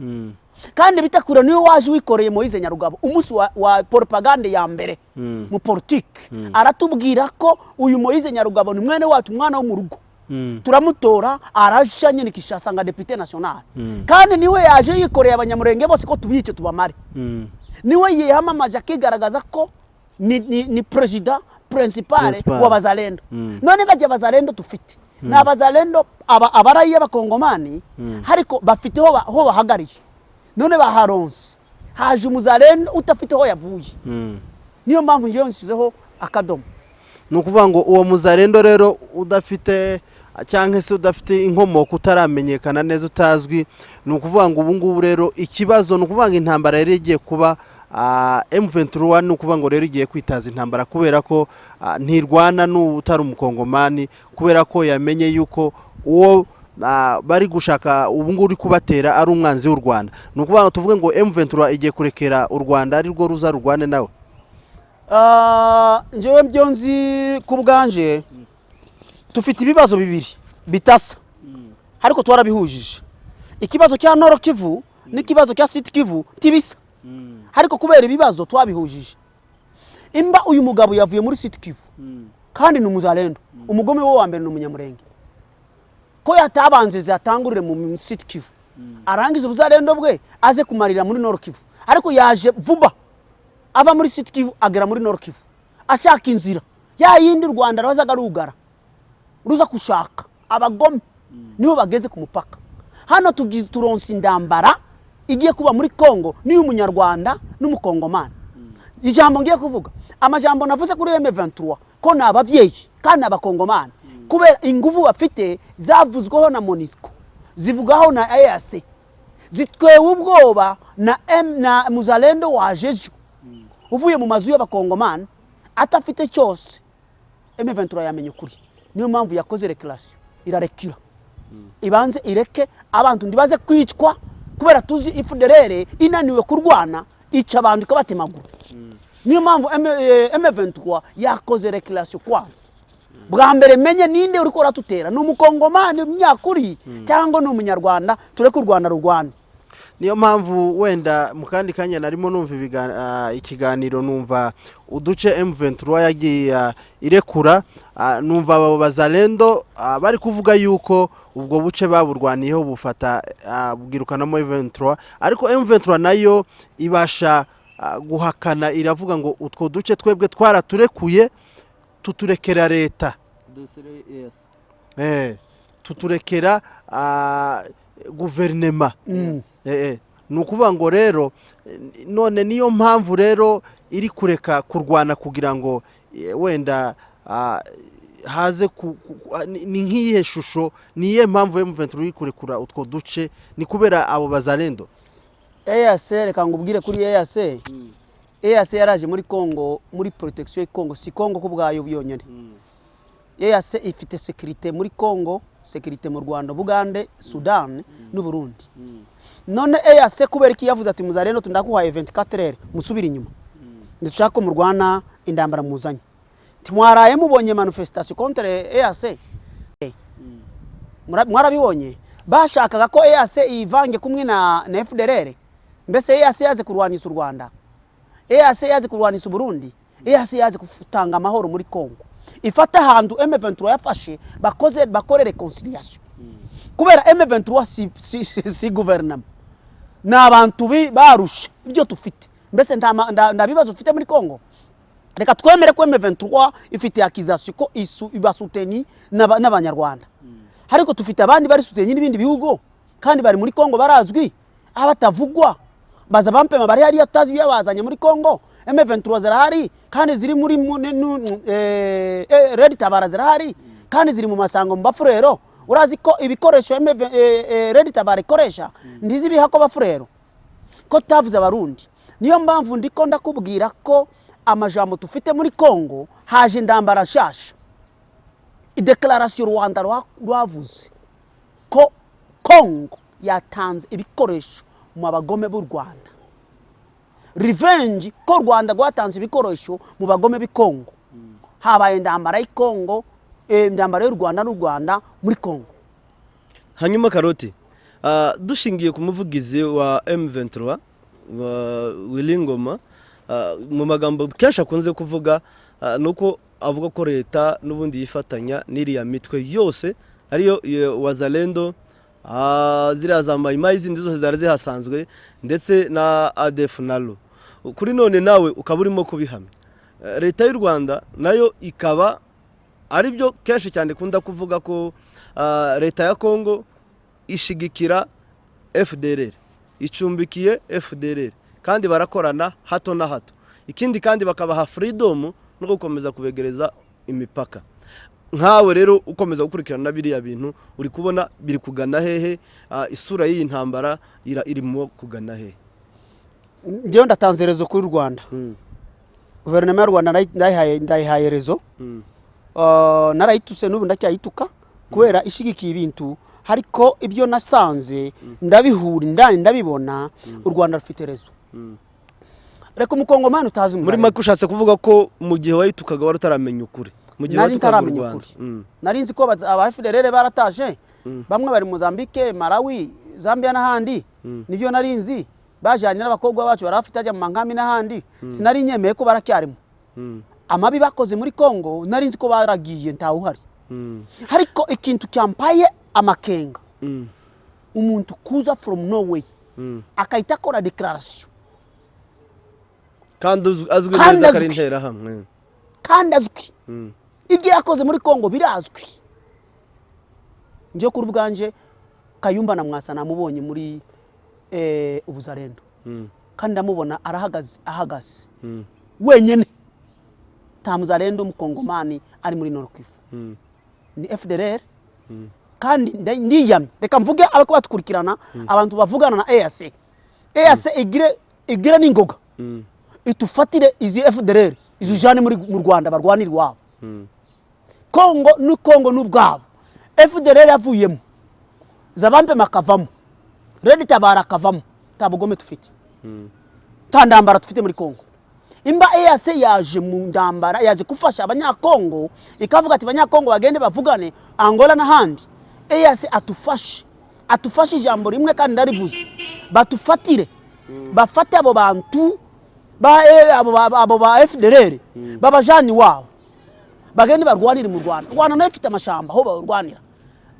Kandi Bitakwira niyo waje wikoreye Moise Nyarugabo umunsi wa propagande ya mbere mu politike, aratubwira ko uyu Moise Nyarugabo ni mwene wacu, umwana wo mu rugo, turamutora, araja nyine Kinshasa nka député national. Kandi niwe yaje yikoreye abanyamurenge bose ko tubice tubamare. Niwe yihamamaje akigaragaza ko ni perezida principal Principal. w'abazalendo. None bajya abazalendo dufite ni abazalendo abarayi b'abakongomani, ariko bafite ho bahagariye. None baharonse, haje umuzalendo udafite aho yavuye. Niyo mpamvu ngewe nshyizeho akadomo. Ni ukuvuga ngo uwo muzarendo rero udafite cyangwa se udafite inkomoko, utaramenyekana neza, utazwi, ni ukuvuga ngo ubu ngubu rero ikibazo ni ukuvuga ngo intambara yari igiye kuba, M23 ni ukuvuga ngo rero igiye kwitaza intambara, kubera ko ntirwana n'utari umukongomani, kubera ko yamenye yuko uwo bari gushaka ubu ngubu uri kubatera ari umwanzi w'u Rwanda. Ni ukuvuga ngo tuvuge ngo M23 igiye kurekera u Rwanda ari rwo ruza rurwane nawe? Njyewe byo nzi ku bwanje, dufite ibibazo bibiri bitasa ariko twarabihujije. Ikibazo cya Nord Kivu n'ikibazo cya Sud Kivu ntibisa, ariko kubera ibibazo twabihujije. Imba uyu mugabo yavuye muri Sud Kivu kandi ni umuzalendo, umugome we wa mbere ni umunyamurenge. Ko yatabanze yatangurire mu Sud Kivu, arangiza ubuzarendo bwe, aze kumarira muri Nord Kivu? Ariko yaje vuba, ava muri Sud Kivu agera muri Nord Kivu, ashaka inzira ya yindi u Rwanda rwazaga rugara ruza gushaka abagome. Nibo bageze ku mupaka hano. Tugize turonsa indambara igiye kuba muri Kongo niyo umunyarwanda n'umukongomani. Ijambo ngiye kuvuga, amajambo navuze kuri M23 ko ni ababyeyi kandi ni abakongomani, kubera ingufu bafite zavuzweho na MONUSCO, zivugaho na EAC, zitwewe ubwoba na M na muzalendo waje ejo uvuye mu mazu y'abakongomani atafite cyose. M23 yamenye ukuri, niyo mpamvu yakoze reculation, irarekura, ibanze ireke abantu ndibaze kwicwa, kubera tuzi FDLR inaniwe kurwana ica abantu ikabatemagura. Niyo mpamvu M23 yakoze reculation kwanza. Bwa mbere menye ninde uriko uratutera, ni umukongomani nyakuri cyangwa ni umunyarwanda? Tureke u Rwanda rurwane. Niyo mpamvu wenda mu kandi kanya narimo numva ikiganiro, numva uduce M23 yagiye irekura, numva abo bazalendo bari kuvuga yuko ubwo buce baburwaniyeho, bufata, bwirukanamo M23. Ariko M23 nayo ibasha guhakana, iravuga ngo utwo duce twebwe twaraturekuye, tuturekera leta, tuturekera guverinema. Ni ukuvuga ngo rero none niyo mpamvu rero iri kureka kurwana kugira ngo wenda haze ni nk'iyihe shusho, ni iyihe mpamvu M23 iri kurekura utwo duce? Ni kubera abo bazalendo? EAC, reka ngubwire kuri EAC. EAC yaraje muri Congo muri protection ya Congo, si Congo ku bwayo yonyine. EAC ifite sécurité muri Congo, sécurité mu Rwanda, Bugande, Sudan n'u Burundi. None EAC kubera iki yavuze ati: "Muzalendo, tundakuhaye 24 heures, musubire inyuma, ntidushaka ko murwana indambara muzanye"? Ntimwaraye mubonye manifestation contre EAC? Mwarabibonye? Bashakaga ko EAC ivange kumwe na FDLR. Mbese EAC yaze kurwanisa u Rwanda? EAC yaze kurwanisa Burundi? EAC yaze gutanga amahoro muri Congo, ifata ahantu M23 yafashe, bakoze bakore réconciliation, kubera M23 si guverinoma, ni abantu barusha ibyo tufite. Mbese nta bibazo dufite muri Congo? Reka twemere ko M23 ifite accusation ko iba soutenu n'abanyarwanda, ariko tufite abandi bari soutenu n'ibindi bihugu kandi bari muri Congo, barazwi, abatavugwa baza bampema bari hariya, tutazi ibyo muri Congo. M23 zirahari kandi ziri muri Red Tabara zirahari kandi ziri mu masango mu Bafurero. Urazi ko ibikoresho Red Tabara ikoresha ndizibiha ko Bafurero, ko tavuze Abarundi? Niyo mpamvu ndiko ndakubwira ko amajambo tufite muri Congo, haje indambara nshasha. I déclaration Rwanda rwavuze ko Congo yatanze ibikoresho mu bagome b'u Rwanda, revenge ko Rwanda rwatanze ibikoresho mu bagome b'i Congo. Habaye indambara y'i Congo, indambara y'u Rwanda n'u Rwanda muri Congo. Hanyuma Karoti, dushingiye ku muvugizi wa M23 wa Willy Ngoma, mu magambo kenshi akunze kuvuga, ni uko avuga ko leta n'ubundi yifatanya n'iriya mitwe yose, ariyo Wazalendo, ziriya za Mayimayi zindi zose zari zihasanzwe, ndetse na ADF NALU. Kuri none nawe ukaba urimo kubihamya. Leta y'u Rwanda nayo ikaba aribyo kenshi cyane ikunda kuvuga ko leta ya Kongo ishigikira FDLR, icumbikiye FDLR, kandi barakorana hato na hato. Ikindi kandi bakabaha freedom no gukomeza kubegereza imipaka. Nkawe rero ukomeza gukurikirana biriya bintu, uri kubona biri kugana hehe? Isura y'iyi ntambara irimo kugana hehe? Njyewe ndatanze raison kuri Rwanda. Guverinoma y'u Rwanda ndayihaye raison. Narayituse, n'ubu ndacyayituka kubera ishigikiye ibintu, ariko ibyo nasanze ndabihura indani, ndabibona, u Rwanda rufite raison. Reka umukongomani utazi Muri umuzalendo. make ushatse kuvuga ko mu gihe wayitukaga wari utaramenya ukuri, mu gihe Nari watukaga u ntaramenya Rwanda. ukuri. Nari nzi ko aba FDLR barataje, bamwe bari Mozambique, Malawi, Zambia n'ahandi. Nibyo nari nzi, bajanye n'abakobwa bacu barabafite ajya mu mankambi n'ahandi. Sinari nyemeye ko baracyarimo. Amabi bakoze muri Congo, nari nzi ko baragiye, ntawuhari. Ariko ikintu cyampaye Amakenga, umuntu kuza from nowhere akahita akora declaration. Kandi azwi Kandi neza ko ari azwi. interahamwe. Kandi azwi, ibyo yakoze muri Kongo birazwi. Njye kuri ubwanje, Kayumba na Mwasa namubonye muri ubuzarendo, kandi ndamubona arahagaze, ahagaze wenyine. Nta muzarendo w'umukongomani ari muri Nord Kivu, ni FDLR. Kandi ndiyamye, reka mvuge abako batukurikirana, abantu bavugana na EAC, EAC igire n'ingoga, itufatire izi FDLR, izijane muri mu Rwanda, barwanire iwabo. Kongo ni Kongo n'ubwabo. FDLR yavuyemo, Zabampema akavamo, Red Tabara akavamo, nta bugome tufite, nta ndambara tufite muri Kongo. Imba EAC yaje mu ndambara, yaje gufasha abanyakongo, ikavuga ati abanyakongo bagende bavugane Angola n'ahandi. EAC atufashe, atufashe ijambo rimwe kandi ndarivuze: batufatire, bafate abo bantu ba abo ba FDLR, babajane iwabo, bagende barwanire mu Rwanda. Rwanda nayo ifite amashamba aho barwanira.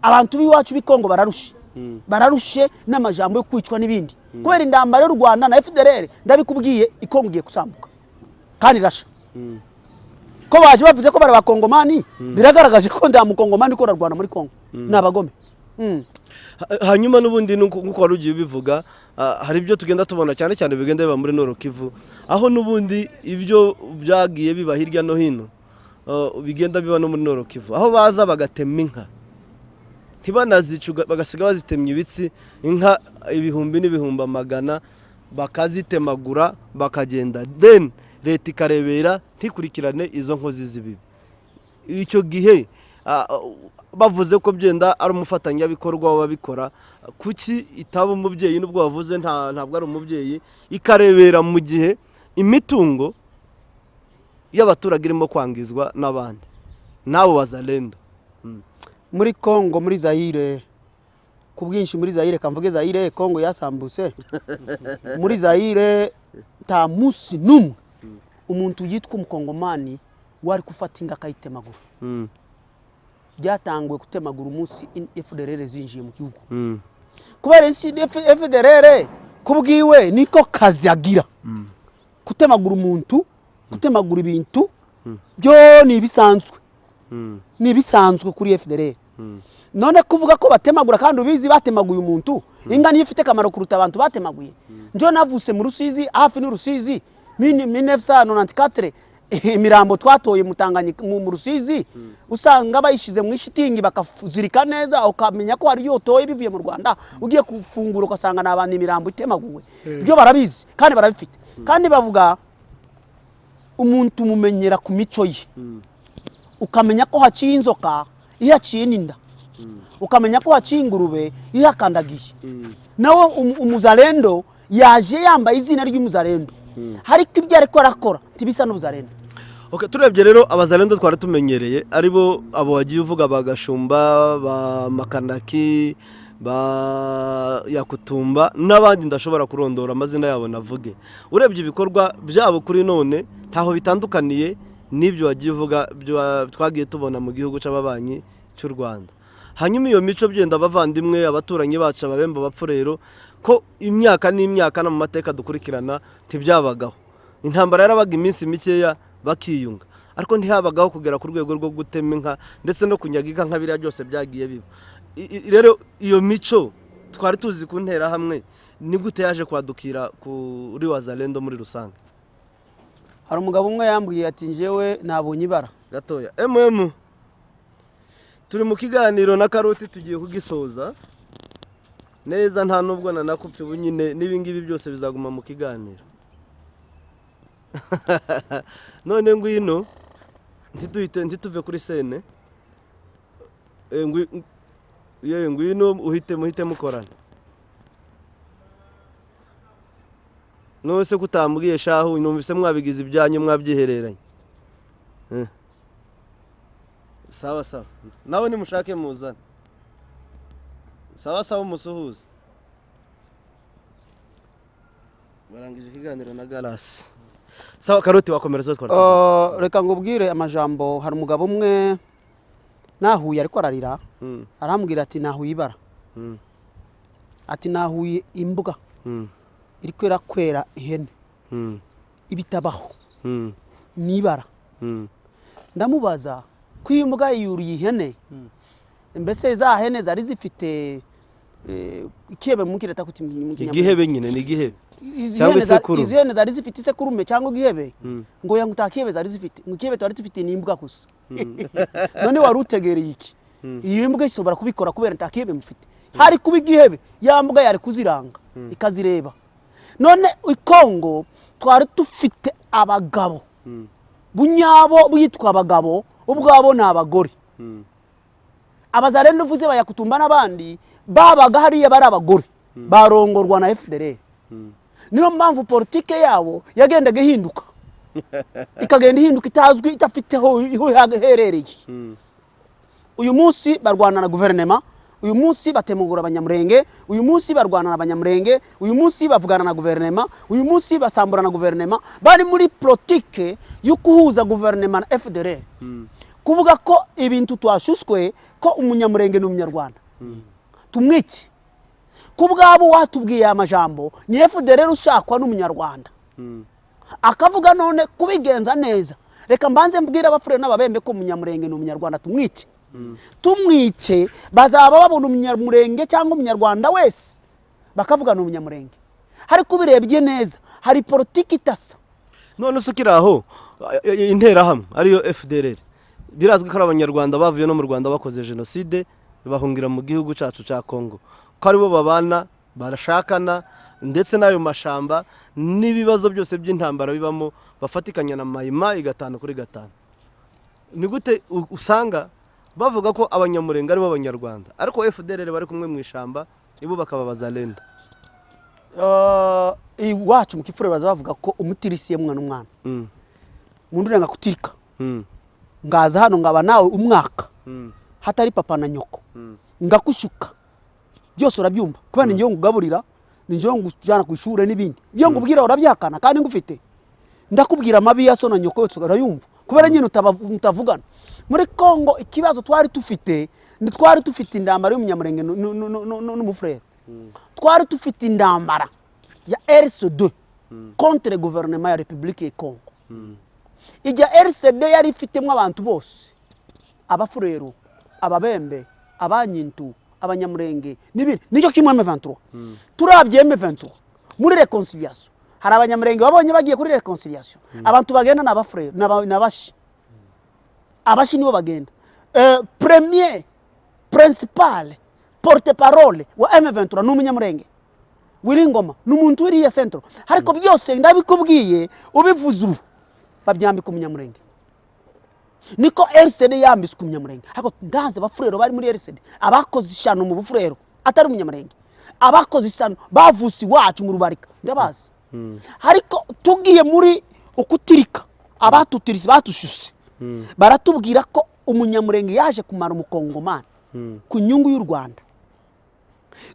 Abantu b'iwacu b'i Kongo bararushe, bararushe n'amajambo yo kwicwa n'ibindi kubera indambara y'u Rwanda na FDLR. Ndabikubwiye, ikongo igiye gusambuka kandi irasha. Ko baje bavuze ko bari abakongomani, biragaragaje ko nta mukongomani ukora Rwanda muri Kongo, ni abagome. Hanyuma n'ubundi nk'uko wari ugiye ubivuga, hari ibyo tugenda tubona cyane cyane bigenda biba muri Nord Kivu, aho n'ubundi ibyo byagiye biba hirya no hino, bigenda biba no muri Nord Kivu, aho baza bagatema inka ntibanazice, bagasiga bazitemye ibitsi, inka ibihumbi n'ibihumbi amagana bakazitemagura bakagenda, then leta ikarebera ntikurikirane izo nkozi z'ibibi. Icyo gihe bavuze ko byenda ari umufatanyabikorwa w'ababikora, kuki itaba umubyeyi? Nubwo bavuze ntabwo ari umubyeyi, ikarebera mu gihe imitungo y'abaturage irimo kwangizwa n'abandi n'abo bazalendo? Muri Kongo, muri Zayire ku bwinshi, muri Zayire, kamvuge Zayire, Kongo yasambutse, muri Zayire nta munsi n'umwe umuntu yitwa umukongomani wari gufata inga akayitemagura. Byatanguwe gutemagura umunsi FDLR zinjiye mu gihugu, kubera isi FDLR kubwiwe niko kazi agira: kutemagura umuntu, gutemagura ibintu, byo ni ibisanzwe, ni ibisanzwe kuri FDLR. None kuvuga ko batemagura kandi ubizi batemaguye umuntu, inga niyo ifite akamaro kuruta abantu batemaguye? Njyewe navutse mu Rusizi, hafi n'Urusizi, 1994. Imirambo twatoye mu Tanganyika, mu Rusizi, usanga bayishize mu ishitingi bakazirika neza, ukamenya ko hari iyo utoye bivuye mu Rwanda. Ugiye gufungura ugasanga ni abantu, imirambo itemaguwe. Byo barabizi kandi barabifite. Kandi bavuga umuntu umumenyera ku mico ye, ukamenya ko haciye inzoka iyo haciye n'inda, ukamenya ko haciye ingurube iyo hakandagiye. Nawe umuzalendo yaje yambaye izina ry'umuzalendo, ariko ibyo ariko arakora ntibisa n'ubuzalendo. Okay, turebye rero abazalendo twari tumenyereye, aribo abo wagiye uvuga, ba Gashumba, ba Makanaki, ba Yakutumba n'abandi ndashobora kurondora amazina yabo navuge, urebye ibikorwa byabo kuri none ntaho bitandukaniye n'ibyo wagiye uvuga twagiye tubona mu gihugu cy'ababanyi cy'u Rwanda. Hanyuma iyo mico byenda abavandimwe, abaturanyi bacu, ababemba, abapfurero, ko imyaka n'imyaka no mu mateka dukurikirana ntibyabagaho. Intambara yarabaga iminsi mikeya bakiyunga, ariko ntihabagaho kugera ku rwego rwo gutema inka ndetse no kunyaga inka nka biriya byose byagiye biba. Rero iyo mico twari tuzi ku nterahamwe ni gute yaje kwadukira kuri wazalendo muri rusange? Hari umugabo umwe yambwiye ati: "Njyewe nabonye ibara." Gatoya, turi mu kiganiro na Karoti, tugiye kugisoza neza. Nta nubwo nanakupye ubu nyine, n'ibingibi byose bizaguma mu kiganiro. None ngwino, ntituhite ntituve kuri scène. Ye, ngwino uhite muhite mukorana. None se kutambwiye shahu? Numvise mwabigize ibyanyu, mwabyihereranye. Sawa sawa, nawe nimushake muzane. Sawa sawa, umusuhuze. Barangije ikiganiro na Garasi. Sawa Karoti, wakomereza aho twari tugeze. Reka ngubwire amajambo. Hari umugabo umwe Nahuye ariko ararira, arambwira ati: "Nahuye ibara," ati: "Nahuye imbwa iri kwera kwera ihene." Ibitabaho ni ibara. Ndamubaza ko iyi mbwa yuriye ihene, mbese za hene zari zifite ikihebe mu kireta kuti mu Kinyamulenge? Igihebe nyine ni igihebe. Izi Cyangwa hene isekurume. Izi hene zari zifite isekurume cyangwa igihebe? Ngo ya, ngo nta kihebe zari zifite, ngo ikihebe twari dufite ni imbwa gusa. None wari utegereye iki? Iyi mbwa ishobora kubikora kubera nta kihebe mufite. Hari kuba igihebe, ya mbwa yari kuziranga ikazireba. None i Kongo twari dufite abagabo bunyabo bwitwa abagabo, ubwabo ni abagore. Abazarendo uvuze, bayakutumba n'abandi babaga hariya bari abagore barongorwa na FDLR. Niyo mpamvu politike yabo yagendaga ihinduka, ikagenda ihinduka, itazwi, idafite aho iherereye. Uyu munsi barwana na guverinema, uyu munsi batemugura Abanyamurenge, uyu munsi barwana n'Abanyamurenge, uyu munsi bavugana na guverinema, uyu munsi basambura na guverinema. Bari muri politike yo guhuza guverinema na FDLR, kuvuga ko ibintu twashuswe ko Umunyamurenge ni Umunyarwanda, tumwike. Ku bwabo watubwiye aya majambo ni FDLR ushakwa n'Umunyarwanda. Akavuga none kubigenza neza, reka mbanze mbwire Abafurere n'Ababembe ko Umunyamurenge ni Umunyarwanda, tumwice. Tumwice, bazaba babona Umunyamurenge cyangwa Umunyarwanda wese bakavuga ni Umunyamurenge. Ariko ubirebye neza, hari politiki itasa. None se ukiri aho, Interahamwe ariyo FDLR, birazwi ko ari Abanyarwanda bavuye no mu Rwanda bakoze jenoside, bahungira mu gihugu cyacu cya Kongo, ko aribo babana, barashakana, ndetse n'ayo mashamba n'ibibazo byose by'intambara bibamo bafatikanya na Mayimayi gatanu kuri gatanu. Ni gute usanga bavuga ko Abanyamurenge aribo Banyarwanda, ariko FDLR bari kumwe mu ishyamba, ibo bakaba Bazalendo? Iwacu mu Kifure baza bavuga ko umutirisiye mwana umwana umuntu urenga kutirika. Ngaza hano ngaba nawe umwaka hatari papa na nyoko, ngakushuka byose urabyumva, kubera ni njyewe ngugaburira, ni njyewe ngujyana ku ishuri n'ibindi. Ibyo ngubwira urabyakana kandi ngufite. Ndakubwira amabi ya so na nyoko yose urayumva, kubera nyine mutavugana. Muri Kongo ikibazo twari dufite ni twari dufite intambara y'Umunyamurenge n'Umufurere. Twari dufite intambara ya RCD contre guverinoma ya Repubulika ya Kongo. Ijya RCD yari ifitemo abantu bose, Abafurero, Ababembe, Abanyintu, Abanyamurenge n'ibindi. Nicyo kimwe M23. Turabye M23 muri réconciliation, hari Abanyamurenge babonye bagiye kuri réconciliation? Abantu bagenda ni Abafurero n'Abashi. Abashi nibo bagenda. Premier principal porte parole wa M23 ni Umunyamurenge Willy Ngoma, ni umuntu wiriya centro. Ariko byose ndabikubwiye, ubivuze ubu babyambika Umunyamurenge. Niko RCD yambitswe Umunyamurenge. Ariko ndazi Abafurero bari muri RCD, abakoze ishano mu Bufurero atari Umunyamurenge, abakoze isano bavuse iwacu mu Rubarika, ndabazi. Ariko tugiye muri ukutirika, abatutirisi batushuse baratubwira ko Umunyamurenge yaje kumara Umukongomani ku nyungu y'u Rwanda.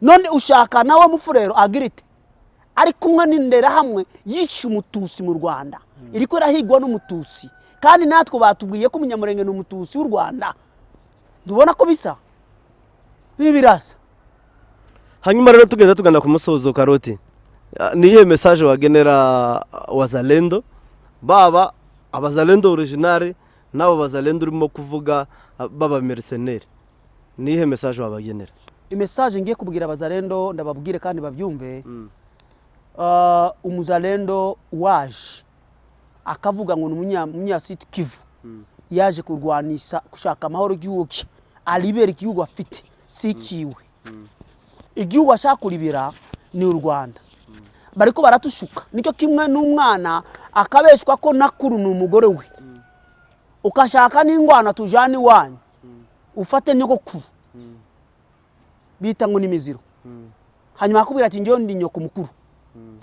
None ushaka nawe Mufurero agira ite ari kumwe n'Interahamwe yishe Umutusi mu Rwanda, iriko irahigwa n'Umutusi, kandi natwe batubwiye ko Umunyamurenge ni Umutusi w'u Rwanda? Ntubona ko bisa? Ibi birasa. Hanyuma rero tugenda tugana ku musozo, Karoti, ni iyihe message wagenera Wazalendo, baba Abazalendo original n'abo Bazalendo urimo kuvuga baba mercenaire? Ni iyihe message wabagenera? I message ngiye kubwira Abazalendo, ndababwire kandi babyumve. Umuzalendo waje akavuga ngo ni umunyasiti Kivu, yaje kurwanisha gushaka amahoro igihugu cye, alibera igihugu afite si ikiwe. Igihugu ashaka kuribira ni u Rwanda. Bariko baratushuka. Nicyo kimwe n'umwana akabeshwa ko nakuru ni umugore we, ukashaka n'ingwana tujana iwanyu, ufate nyogokuru bita ngo ni miziro, hanyuma akubwira ati: "Njyewe ndi nyoko mukuru."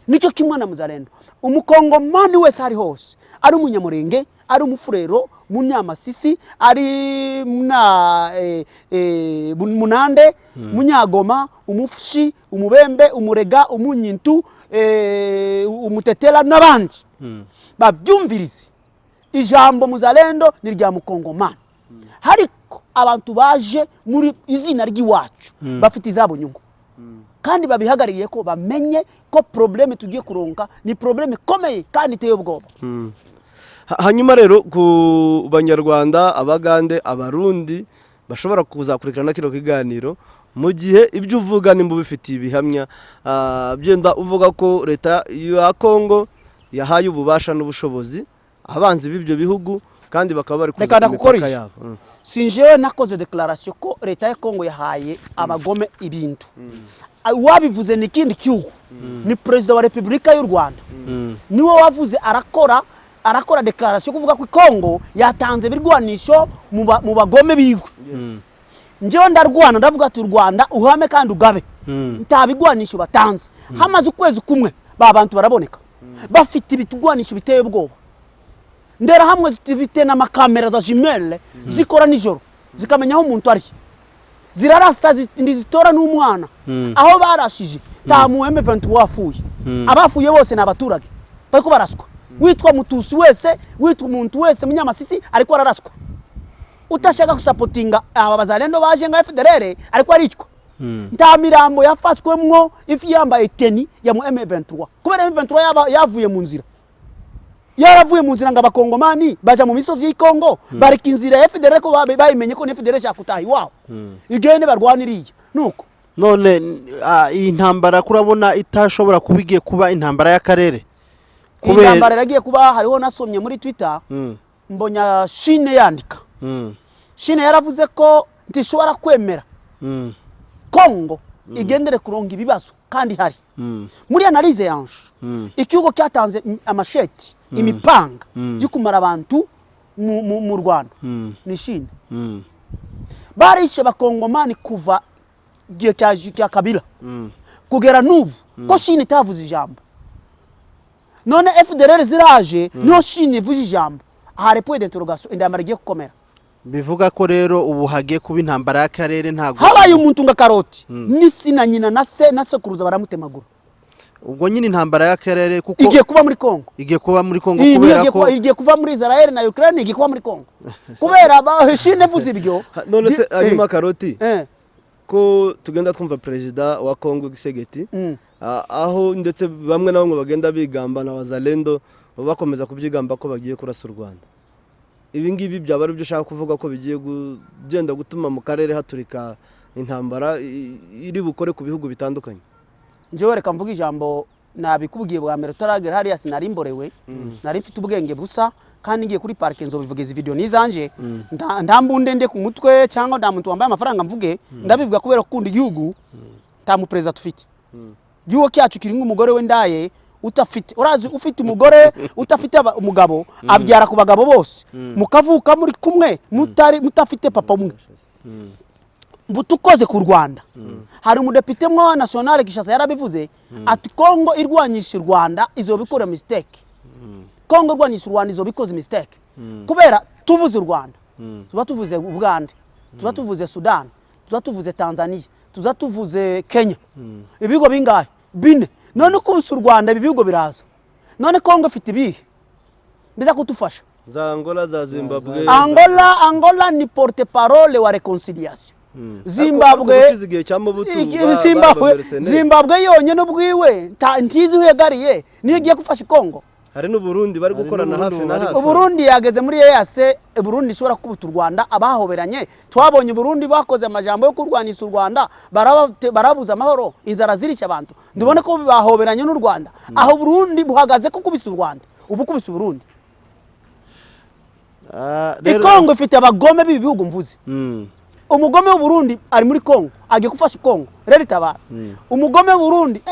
Nicyo kimwe na Muzalendo. Umukongomani wese ari hose, ari Umunyamurenge, ari Umufurero, Munyamasisi, ari muna Munande, Munyagoma, Umufushi, Umubembe, Umurega, Umunyintu, Umutetera n'abandi, babyumvirize. Ijambo Muzalendo ni rya Mukongomani. Hari Ariko abantu baje muri izina ry'iwacu bafite izabo nyungu, kandi babihagarariye, ko bamenye ko problème tugiye kuronka ni problème ikomeye kandi iteye ubwoba. Hanyuma rero, ku Banyarwanda, Abagande, Abarundi bashobora kuzakurikirana kino kiganiro, mu gihe ibyo uvuga nimba ubifitiye ibihamya, byenda uvuga ko leta ya Kongo yahaye ububasha n'ubushobozi abanzi b'ibyo bihugu, kandi bakaba bari kuza Reka ku ndakukoresha. mipaka yabo. Si njyewe nakoze déclaration ko leta ya Kongo yahaye abagome ibintu. Wabivuze ni ikindi gihugu, ni Perezida wa Repubulika y'u Rwanda, niwe wavuze, arakora déclaration kuvuga ko Kongo yatanze ibirwanisho mu bagome biwe. Njyewe ndarwana, ndavuga ati: "U Rwanda uhame kandi ugabe, nta bigwanisho batanze." Hamaze ukwezi kumwe, ba bantu baraboneka bafite ibigwanisho biteye ubwoba. Nderahamwe zifite n'amakamera za jumelles, zikora nijoro, zikamenya aho umuntu ari, zirarasa, ntizitora n'umwana. Aho barashije nta mu M23 wapfuye. Abapfuye bose ni abaturage bariko baraswa. Witwa Mutusi wese, witwa umuntu wese Munyamasisi, ariko araraswa. Utashaka gusapotinga aba bazalendo baje nka FDLR, ariko aricwa. Nta mirambo yafashwemwo ifi yambaye tenue ya mu M23, kubera M23 yaba yavuye mu nzira, yaravuye mu nzira ngo Abakongomani baja mu misozi y'ikongo, bareka inzira ya FDLR, ko bayimenye ko ni FDLR ishaka gutaha iwabo, igende barwaniriye nuko. None iyi ntambara kurabona itashobora kuba igiye kuba intambara y'akarere? Iyi ntambara iragiye kuba. Hariho nasomye muri Twitter, mbonya Chine yandika. Chine yaravuze ko ntishobora kwemera Kongo igendere kuronga ibibazo kandi hari muri analyse yanje igihugu cyatanze amasheti, imipanga yo kumara abantu mu Rwanda ni Chine. Barishe Bakongomani kuva igihe cya Kabila kugera n'ubu, ko Chine itavuze ijambo. None FDLR ziraje, niyo Chine ivuze ijambo. Hari point d'interrogation, intambara igiye gukomera. Bivuga ko rero ubu hagiye kuba intambara y'akarere, ntabwo Habaye umuntu nga Karoti n'isi na nyina na se na sekuruza baramutemagura. Ubwo nyine intambara y'akarere kuko Igiye kuba muri Kongo. Igiye kuba muri Kongo. Iyi niyo Kubera igiye ko igiye kuva muri Israel na Ukraine, igiye kuba muri Kongo kubera Chine ivuze ibyo. None se hanyuma Karoti, ko tugenda twumva perezida wa Kongo Tshisekedi, aho ndetse bamwe na bamwe bagenda bigamba na Wazalendo bakomeza kubyigamba ko bagiye kurasa u Rwanda, ibi ngibi byaba ari byo ushaka kuvuga ko bigiye kugenda gutuma mu karere haturika intambara iri bukore ku bihugu bitandukanye? Njyewe reka mvuge ijambo nabikubwiye bwa mbere utaragera hariya. Sinari mborewe, nari mfite ubwenge busa, kandi ngiye kuri parike nzobivuga. Izi video nizanje, nta mbunde nde ku mutwe cyangwa nta muntu wambaye amafaranga mvuge. Ndabivuga kubera gukunda igihugu. Nta muperezida dufite. Igihugu cyacu kiri nk'umugore w'indaye utafite, urazi, ufite umugore utafite umugabo, abyara ku bagabo bose, mukavuka muri kumwe, mutari mutafite papa umwe. Butukoze ku Rwanda, hari umudepite mwa national Kinshasa yarabivuze ati: "Kongo irwanyisha u Rwanda izobikora mistake. Kongo irwanyisha u Rwanda izobikoze mistake." Kubera tuvuze u Rwanda, tuba tuvuze Uganda, tuba tuvuze Sudan, tuba tuvuze Tanzania, tuba tuvuze Kenya. Ibigo bingahe? Bine. None ukubise u Rwanda, ibi bihugu biraza. None Kongo ifite ibihe biza kudufasha? Za Angola, za Zimbabwe. Angola, Angola ni porte parole wa réconciliation. Zimbabwe Ubushize igihe cya Mobutu Zimbabwe bari abamercenaires. Zimbabwe yonyine ubwiwe ntizi aho yegariye, niyo igiye gufasha Kongo. Hari n'Uburundi bari Hari gukorana n'Uburundi hafi na bari hafi. Uburundi yageze muri EAC. Uburundi ishobora kubita u Rwanda. Abahoberanye twabonye Uburundi bakoze amajambo yo kurwanisha u Rwanda, barabuza amahoro, inzara zirisha abantu. Ndubone ko bahoberanye n'u Rwanda. Aho Burundi buhagaze ko kubisa u Rwanda, ubu kubisa Uburundi. Ikongo ifite abagome b'ibi bihugu mvuze. Umugome w'Uburundi ari muri Kongo, agiye gufasha Kongo rero itabara. Umugome w'Uburundi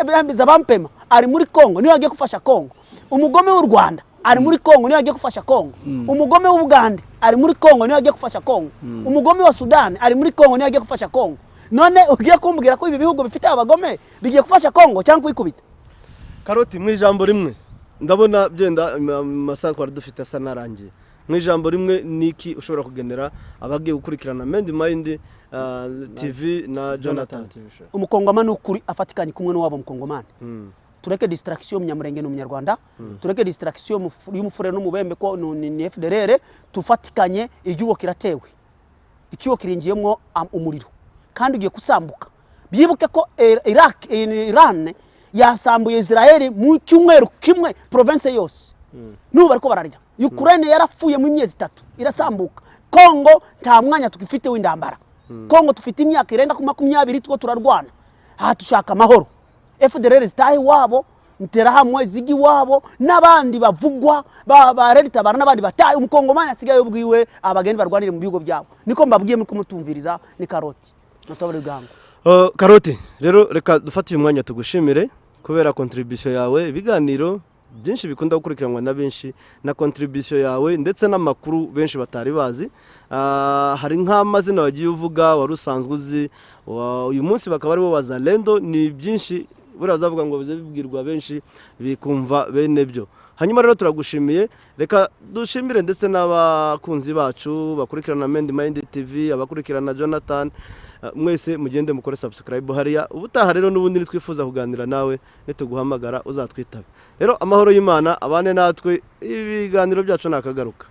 Bampema ari muri Kongo, niwe agiye gufasha Kongo. Umugome w'u Rwanda ari muri Kongo, niwe agiye gufasha Kongo. Umugome w'Ubugande ari muri Kongo, niwe agiye gufasha Kongo. Umugome wa Sudani ari muri Kongo, niwe agiye gufasha Kongo. None ugiye kumbwira ko ibi bihugu bifite abagome bigiye gufasha Kongo cyangwa kuyikubita? Karoti, mu ijambo rimwe, ndabona byenda amasaha twari dufite asa n'arangiye. Mu ijambo rimwe, niki ushobora kugenera abagiye gukurikirana Mendi Mayindi TV na Jonathan? Umukongomani ukuri afatikanye kumwe n'uwabo mukongomani. Tureke distraction y'Umunyamurenge n'Umunyarwanda, tureke distraction y'Umufurere n'Umubembe ko ni FDLR. Tufatikanye, igihugu kiratewe. Ikiyo kiringiyemo umuriro kandi ugiye kusambuka. Byibuke ko Iraq, Iran yasambuye Israel mu cyumweru kimwe, province yose. N'ubu bariko bararya. Ukraine yarapfuye mu myezi 3, irasambuka. Kongo nta mwanya tugifite w'indambara. Kongo tufite imyaka irenga ku 20 two turarwana. Aha dushaka amahoro. FDLR zitahe iwabo, Interahamwe ziga iwabo, n'abandi bavugwa ba Red Tabara n'abandi batahe. Umukongomani asigaye ubwiwe, abageni barwanire mu bihugu byabo. Niko mbabwiye, muri kumutumviriza. Ni Karoti natobere bwangu. Karoti rero, reka dufate uyu mwanya tugushimire kubera contribution yawe. Ibiganiro byinshi bikunda gukurikiranwa na benshi na contribution yawe, ndetse n'amakuru benshi batari bazi. Hari nk'amazina wagiye uvuga wari usanzwe uzi, uyu munsi bakaba aribo Wazalendo. Ni byinshi buriya bazavuga ngo bize bibwirwa benshi bikumva bene byo. Hanyuma rero turagushimiye. Reka dushimire ndetse n'abakunzi bacu bakurikirana Mendi Mind TV, abakurikirana Jonathan. Mwese mugende mukore subscribe hariya. Ubutaha rero n'ubundi nitwifuza kuganira nawe, nituguhamagara uzatwitabe. Rero amahoro y'Imana abane natwe. Ibiganiro byacu nakagaruka.